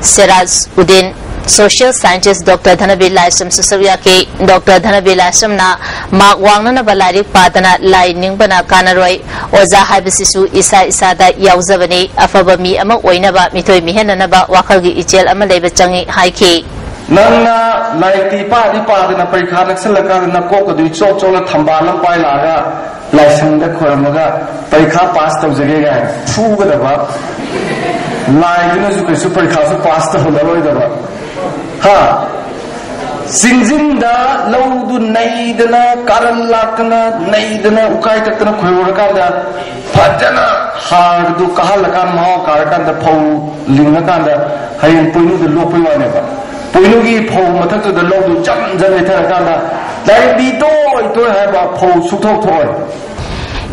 Seraj Uddin, social scientist doctor ꯙꯅꯕꯤꯔ ꯂꯥꯏꯁ꯭ꯔꯝꯁꯨ ꯁꯔꯨꯛ ꯌꯥꯈꯤ꯫ ꯗꯣꯛꯇꯔ ꯙꯅꯕꯤꯔ ꯂꯥꯏꯁ꯭ꯔꯝꯅ ꯃꯥꯔꯛ ꯋꯥꯡꯅꯅꯕ ꯂꯥꯏꯔꯤꯛ ꯄꯥꯗꯅ ꯂꯥꯏ ꯅꯤꯡꯕꯅ ꯀꯥꯟꯅꯔꯣꯏ, ꯑꯣꯖꯥ ꯍꯥꯏꯕꯁꯤꯁꯨ ꯏꯁꯥ ꯏꯁꯥꯗ ꯌꯥꯎꯖꯕꯅꯤ, ꯑꯐꯕ ꯃꯤ ꯑꯃ ꯑꯣꯏꯅꯕ, ꯃꯤꯊꯣꯏ ꯃꯤꯍꯦꯟꯅꯅꯕ ꯋꯥꯈꯜꯒꯤ ꯏꯆꯦꯜ ꯑꯃ ꯂꯩꯕ ꯆꯪꯏ ꯍꯥꯏꯈꯤ꯫ ꯅꯪꯅ ꯂꯥꯏꯔꯤꯛꯇꯤ ꯄꯥꯗꯤ ꯄꯥꯗꯅ ꯄꯔꯤꯈꯥ ꯅꯛꯁꯜꯂꯀꯥꯟꯗ ꯅꯀꯣꯛꯀꯗꯨ ꯏꯆꯣꯠ ꯆꯣꯠꯂ ꯊꯝꯕꯥꯜ ꯑꯃ ꯄꯥꯏ ꯂꯥꯛꯑꯒ ꯂꯥꯏꯁꯪꯗ ꯈꯣꯏꯔꯝꯃꯒ ꯄꯔꯤꯈꯥ ꯄꯥꯁ ꯇꯧꯖꯒꯦ ꯀꯥꯏꯅ ꯐꯨꯒꯗꯕ, ꯂꯥꯏꯗꯨꯅꯁꯨ ꯀꯩꯁꯨ ꯄꯔꯤꯈꯥꯁꯨ ꯄꯥꯁ ꯇꯧꯍꯜꯂꯔꯣꯏꯗꯕ꯫ ꯍꯥ? ꯆꯤꯡꯖꯤꯟꯗ ꯂꯧꯗꯨ ꯅꯩꯗꯅ, ꯀꯥꯔꯟ ꯂꯥꯛꯇꯅ, ꯅꯩꯗꯅ, ꯎꯀꯥꯏ ꯇꯛꯇꯅ ꯈꯣꯏꯔꯨꯔꯀꯥꯟꯗ ꯐꯖꯅ ꯍꯥꯔꯗꯨ ꯀꯥꯍꯜꯂꯀꯥꯟꯗ, ꯃꯍꯥꯎ ꯀꯥꯔꯀꯥꯟꯗ ꯐꯧ ꯂꯤꯡꯉꯀꯥꯟꯗ ꯍꯌꯦꯡ ꯄꯣꯏꯅꯨꯗ ꯂꯣꯛꯄꯩ ꯋꯥꯅꯦꯕ꯫ ꯄꯣꯏꯅꯨꯒꯤ ꯐꯧ ꯃꯊꯛꯇꯨꯗ ꯂꯧꯗꯨ ꯖꯝ ꯖꯝ ꯂꯩꯊꯔꯀꯥꯟꯗ ꯂꯥꯏꯔꯦꯝꯕꯤ ꯇꯣꯏ ꯇꯣꯏ ꯍꯥꯏꯕ ꯐꯧ ꯁꯨꯛꯊꯣꯛ ꯊꯣꯛꯑꯣꯏ꯫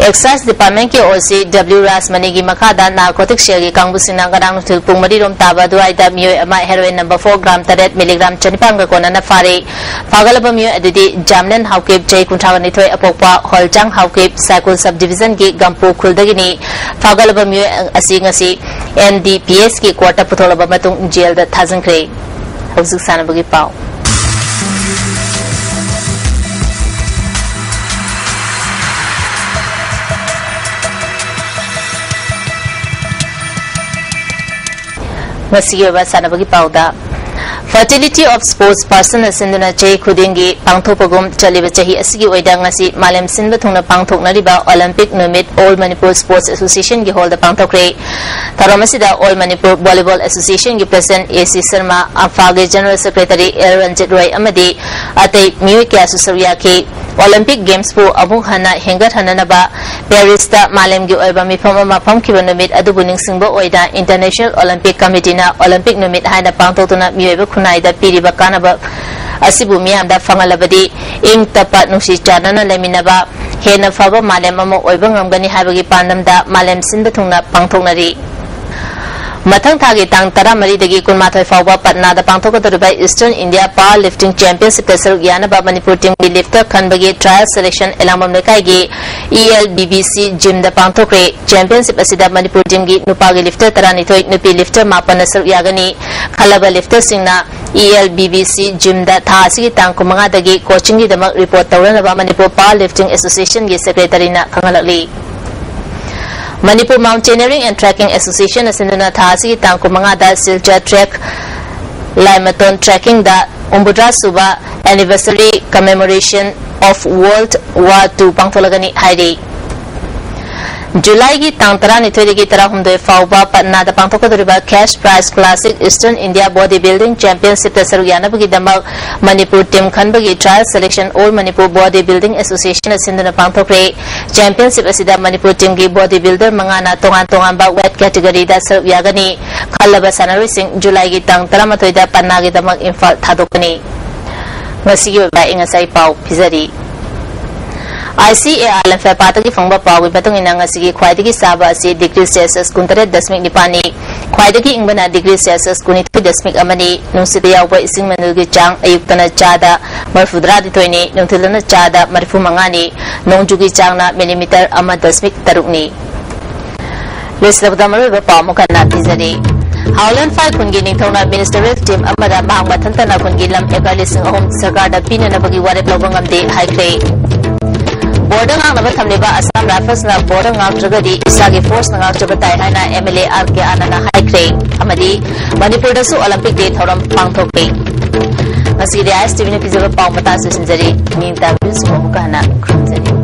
ꯑꯦꯛꯁꯥꯏꯖ ꯗꯤꯄꯥꯔꯠꯃꯦꯟꯠꯀꯤ ꯑꯣ ꯁꯤ ꯗꯕ꯭ꯂꯤꯎ ꯔꯥꯖꯃꯅꯤꯒꯤ ꯃꯈꯥꯗ ꯅꯥꯔꯀꯣꯇꯤꯛ ꯁꯦꯜꯒꯤ ꯀꯥꯡꯕꯨꯁꯤꯡꯅ ꯉꯔꯥꯡ ꯅꯨꯡꯊꯤꯜ ꯄꯨꯡ ꯃꯔꯤ ꯔꯣꯝ ꯇꯥꯕ ꯑꯗꯨꯋꯥꯏꯗ ꯃꯤꯑꯣꯏ ꯑꯃ ꯍꯦꯔꯣꯏꯟ ꯅꯝꯕꯔ ꯐꯣꯔ ꯒ꯭ꯔꯥꯝ ꯇꯔꯦꯠ ꯃꯤꯂꯤꯒ꯭ꯔꯥꯝ ꯆꯅꯤꯄꯥꯟꯒ ꯀꯣꯟꯅꯅ ꯐꯥꯔꯦ꯫ ꯐꯥꯒꯠꯂꯕ ꯃꯤꯑꯣꯏ ꯑꯗꯨꯗꯤ ꯖꯥꯝꯂꯦꯟ ꯍꯥꯎꯀꯤꯞ, ꯆꯍꯤ ꯀꯨꯟꯊ꯭ꯔꯥꯒ ꯅꯤꯊꯣꯏ, ꯑꯄꯣꯛꯄ ꯍꯣꯜꯆꯥꯡ ꯍꯥꯎꯀꯤꯞ, ꯁꯥꯏꯀꯨꯜ ꯁꯕ ꯗꯤꯕꯤꯖꯟꯒꯤ ꯒꯝꯄꯨ ꯈꯨꯜꯗꯒꯤꯅꯤ꯫ ꯐꯥꯒꯠꯂꯕ ꯃꯤꯑꯣꯏ ꯑꯁꯤ ꯉꯁꯤ ꯑꯦꯟ ꯗꯤ ꯄꯤ ꯑꯦꯁꯀꯤ ꯀꯣꯔꯠꯇ ꯄꯨꯊꯣꯛꯂꯕ ꯃꯇꯨꯡ ꯖꯦꯜꯗ ꯊꯥꯖꯤꯟꯈ꯭ꯔꯦ꯫ ꯍꯧꯖꯤꯛ ꯁꯥꯟꯅꯕꯒꯤ ꯄꯥꯎ꯫ ꯉꯁꯤꯒꯤ ꯑꯣꯏꯕ ꯁꯥꯟꯅꯕꯒꯤ ꯄꯥꯎꯗ, Fraternity of Sports Person ꯑꯁꯤꯟꯗꯨꯅ ꯆꯍꯤ ꯈꯨꯗꯤꯡꯒꯤ ꯄꯥꯡꯊꯣꯛꯄꯒꯨꯝ ꯆꯠꯂꯤꯕ ꯆꯍꯤ ꯑꯁꯤꯒꯤ ꯑꯣꯏꯅ ꯉꯁꯤ ꯃꯥꯂꯦꯝ ꯁꯤꯟꯕ ꯊꯨꯡꯅ ꯄꯥꯡꯊꯣꯛꯅꯔꯤꯕ ꯑꯣꯂꯤꯝꯄꯤꯛ ꯅꯨꯃꯤꯠ All Manipur Sports Association ꯒꯤ ꯍꯣꯜꯗ ꯄꯥꯡꯊꯣꯛꯈ꯭ꯔꯦ꯫ ꯊꯧꯔꯝ ꯑꯁꯤꯗ All Manipur Volleyball Association ꯒꯤ President A C Sharma, ꯑꯝꯐꯥꯒꯤ General Secretary L Ranjit Roy ꯑꯃꯗꯤ ꯑꯇꯩ ꯃꯤꯑꯣꯏ ꯀꯌꯥꯁꯨ ꯁꯔꯨꯛ ꯌꯥꯈꯤ꯫ ꯑꯣꯂꯤꯝꯄꯤꯛ ꯒꯦꯝꯁꯄꯨ ꯑꯃꯨꯛ ꯍꯟꯅ ꯍꯦꯟꯒꯠꯍꯟꯅꯅꯕ ꯄꯦꯔꯤꯁꯇ ꯃꯥꯂꯦꯝꯒꯤ ꯑꯣꯏꯕ ꯃꯤꯐꯝ ꯑꯃ ꯐꯝꯈꯤꯕ ꯅꯨꯃꯤꯠ ꯑꯗꯨꯕꯨ ꯅꯤꯡꯁꯤꯡꯕ ꯑꯣꯏꯅ International Olympic Committee ꯅ ꯑꯣꯂꯤꯝꯄꯤꯛ ꯅꯨꯃꯤꯠ ꯍꯥꯏꯅ ꯄꯥꯡꯊꯣꯛꯇꯨꯅ ꯃꯤꯑꯣꯏꯕ ꯈꯨꯟꯅꯥꯏꯗ ꯄꯤꯔꯤꯕ ꯀꯥꯟꯅꯕ ꯑꯁꯤꯕꯨ ꯃꯤꯌꯥꯝꯗ ꯐꯪꯍꯜꯂꯕꯗꯤ ꯏꯪ ꯇꯞꯄ, ꯅꯨꯡꯁꯤ ꯆꯥꯟꯅꯅ ꯂꯩꯃꯤꯟꯅꯕ ꯍꯦꯟꯅ ꯐꯕ ꯃꯥꯂꯦꯝ ꯑꯃ ꯑꯣꯏꯕ ꯉꯝꯒꯅꯤ ꯍꯥꯏꯕꯒꯤ ꯄꯥꯟꯗꯝꯗ ꯃꯥꯂꯦꯝ ꯁꯤꯟꯕ ꯊꯨꯡꯅ ꯄꯥꯡꯊꯣꯛꯅꯔꯤ꯫ ꯃꯊꯪ ꯊꯥꯒꯤ ꯇꯥꯡ ꯇꯔꯥꯃꯔꯤꯗꯒꯤ ꯀꯨꯟꯃꯥꯊꯣꯏ ꯐꯥꯎꯕ ꯄꯠꯅꯥꯗ ꯄꯥꯡꯊꯣꯛꯀꯗꯧꯔꯤꯕ Eastern India Power Lifting Championship ꯇ ꯁꯔꯨꯛ ꯌꯥꯅꯕ ꯃꯅꯤꯄꯨꯔ ꯇꯤꯝꯒꯤ ꯂꯤꯐꯇꯔ ꯈꯟꯕꯒꯤ trial selection ꯑꯦꯂꯥꯡꯕꯝ ꯂꯩꯀꯥꯏꯒꯤ E L B B C gym ꯗ ꯄꯥꯡꯊꯣꯛꯈ꯭ꯔꯦ꯫ Championship ꯑꯁꯤꯗ ꯃꯅꯤꯄꯨꯔ ꯇꯤꯝꯒꯤ ꯅꯨꯄꯥꯒꯤ ꯂꯤꯐꯇꯔ ꯇꯔꯥꯅꯤꯊꯣꯏ, ꯅꯨꯄꯤ ꯂꯤꯐꯇꯔ ꯃꯥꯄꯟꯅ ꯁꯔꯨꯛ ꯌꯥꯒꯅꯤ꯫ ꯈꯜꯂꯕ ꯂꯤꯐꯇꯔꯁꯤꯡꯅ E L B B C gym ꯗ ꯊꯥ ꯑꯁꯤꯒꯤ ꯇꯥꯡ ꯀꯨꯟꯃꯉꯥꯗꯒꯤ coaching ꯒꯤꯗꯃꯛ report ꯇꯧꯅꯅꯕ ꯃꯅꯤꯄꯨꯔ Power Lifting Association ꯒꯤ Secretary ꯅ ꯈꯪꯍꯜꯂꯛꯂꯤ꯫ Manipur Mountaineering and Trekking Association ꯑꯁꯤꯟꯗꯨꯅ ꯊꯥ ꯑꯁꯤꯒꯤ ꯇꯥꯡ ꯀꯨꯟꯃꯉꯥꯗ ꯁꯤꯜꯆꯔ track ꯂꯥꯏꯃꯇꯣꯟ trekking ꯗ ꯍꯨꯝꯐꯨꯇꯔꯥ ꯁꯨꯕ anniversary commemoration of World War Two ꯄꯥꯡꯊꯣꯛꯂꯒꯅꯤ ꯍꯥꯏꯔꯤ꯫ ꯖꯨꯂꯥꯏꯒꯤ ꯇꯥꯡ ꯇꯔꯥꯅꯤꯊꯣꯏꯗꯒꯤ ꯇꯔꯥꯍꯨꯝꯗꯣꯏ ꯐꯥꯎꯕ ꯄꯠꯅꯥꯗ ꯄꯥꯡꯊꯣꯛꯀꯗꯧꯔꯤꯕ Cash Prize Classic Eastern India Body Building Championship ꯇ ꯁꯔꯨꯛ ꯌꯥꯅꯕꯒꯤꯗꯃꯛ ꯃꯅꯤꯄꯨꯔ ꯇꯤꯝ ꯈꯟꯕꯒꯤ trial selection All Manipur Body Building Association ꯑꯁꯤꯟꯗꯨꯅ ꯄꯥꯡꯊꯣꯛꯈ꯭ꯔꯦ꯫ Championship ꯑꯁꯤꯗ ꯃꯅꯤꯄꯨꯔ ꯇꯤꯝꯒꯤ body builder ꯃꯉꯥꯅ ꯇꯣꯉꯥꯟ ꯇꯣꯉꯥꯟꯕ weight category ꯗ ꯁꯔꯨꯛ ꯌꯥꯒꯅꯤ꯫ ꯈꯜꯂꯕ ꯁꯥꯟꯅꯔꯣꯏꯁꯤꯡ ꯖꯨꯂꯥꯏꯒꯤ ꯇꯥꯡ ꯇꯔꯥꯃꯥꯊꯣꯏꯗ ꯄꯠꯅꯥꯒꯤꯗꯃꯛ ꯏꯝꯐꯥꯜ ꯊꯥꯗꯣꯛꯀꯅꯤ꯫ ꯉꯁꯤꯒꯤ ꯑꯣꯏꯕ ꯑꯏꯪ ꯑꯁꯥꯒꯤ ꯄꯥꯎ ꯄꯤꯖꯔꯤ꯫ I C A R ꯂꯝꯐꯦꯜꯄꯥꯠꯇꯒꯤ ꯐꯪꯕ ꯄꯥꯎꯒꯤ ꯃꯇꯨꯡ ꯏꯟꯅ ꯉꯁꯤꯒꯤ ꯈ꯭ꯋꯥꯏꯗꯒꯤ ꯁꯥꯕ ꯑꯁꯤ degree Celsius ꯀꯨꯟꯇꯔꯦꯠ ꯗꯁꯃꯤꯛ ꯅꯤꯄꯥꯟꯅꯤ꯫ ꯈ꯭ꯋꯥꯏꯗꯒꯤ ꯏꯪꯕꯅ degree Celsius ꯀꯨꯟꯅꯤꯊꯣꯏ ꯗꯁꯃꯤꯛ ꯑꯃꯅꯤ꯫ ꯅꯨꯡꯁꯤꯠꯇ ꯌꯥꯎꯕ ꯏꯁꯤꯡ ꯃꯅꯤꯜꯒꯤ ꯆꯥꯡ ꯑꯌꯨꯛꯇꯅ ꯆꯥꯗ ꯃꯔꯤꯐꯨꯇꯔꯥꯅꯤꯊꯣꯏꯅꯤ, ꯅꯨꯡꯊꯤꯜꯗꯅ ꯆꯥꯗ ꯃꯔꯤꯐꯨꯃꯉꯥꯅꯤ꯫ ꯅꯣꯡꯖꯨꯒꯤ ꯆꯥꯡꯅ millimeter ꯑꯃ ꯗꯁꯃꯤꯛ ꯇꯔꯨꯛꯅꯤ꯫ ꯂꯣꯏꯁꯤꯜꯂꯛꯄꯗ ꯃꯔꯨꯑꯣꯏꯕ ꯄꯥꯎ ꯑꯃꯨꯛ ꯍꯟꯅ ꯄꯤꯖꯔꯤ꯫ ꯍꯥꯎꯂꯦꯟ ꯐꯥꯏ ꯈꯨꯟꯒꯤ ꯅꯤꯡꯊꯧꯅ ꯃꯤꯅꯤꯁꯇꯔꯤꯌꯦꯜ ꯇꯤꯝ ꯑꯃꯗ ꯃꯍꯥꯛ ꯃꯊꯟꯇꯅ ꯈꯨꯟꯒꯤ ꯂꯝ ꯑꯦꯀꯔ ꯂꯤꯁꯤꯡ ꯑꯍꯨꯝ ꯁꯔꯀꯥꯔꯗ ꯄꯤꯅꯅꯕꯒꯤ ꯋꯥꯔꯦꯞ ꯂꯧꯕ ꯉꯝꯗꯦ ꯍꯥꯏꯈ꯭ꯔꯦ꯫ ꯕꯣꯔꯗꯔ ꯉꯥꯛꯅꯕ ꯊꯝꯂꯤꯕ ꯑꯁꯥꯝ ꯔꯥꯏꯐꯜꯁꯅ ꯕꯣꯔꯗꯔ ꯉꯥꯛꯇ꯭ꯔꯒꯗꯤ ꯏꯁꯥꯒꯤ ꯐꯣꯔꯁꯅ ꯉꯥꯛꯆꯕ ꯇꯥꯏ ꯍꯥꯏꯅ ꯑꯦꯝ ꯑꯦꯜ ꯑꯦ ꯑꯥꯔ ꯀꯦ ꯑꯥꯅꯟꯗꯅ ꯍꯥꯏꯈ꯭ꯔꯦ꯫ ꯑꯃꯗꯤ ꯃꯅꯤꯄꯨꯔꯗꯁꯨ ꯑꯣꯂꯤꯝꯄꯤꯛ ꯗꯦ ꯊꯧꯔꯝ ꯄꯥꯡꯊꯣꯛꯂꯦ꯫ ꯉꯁꯤꯒꯤꯗꯤ ꯑꯥꯏ ꯑꯦꯁ ꯇꯤ ꯚꯤꯅ ꯄꯤꯖꯕ ꯄꯥꯎ ꯃꯇꯥꯡ ꯂꯣꯏꯁꯤꯟꯖꯔꯤ꯫ ꯅꯤꯡꯇꯥꯕꯤꯁꯨ ꯑꯃꯨꯛꯀ ꯍꯟꯅ ꯈꯨꯔꯨꯝꯖꯔꯤ꯫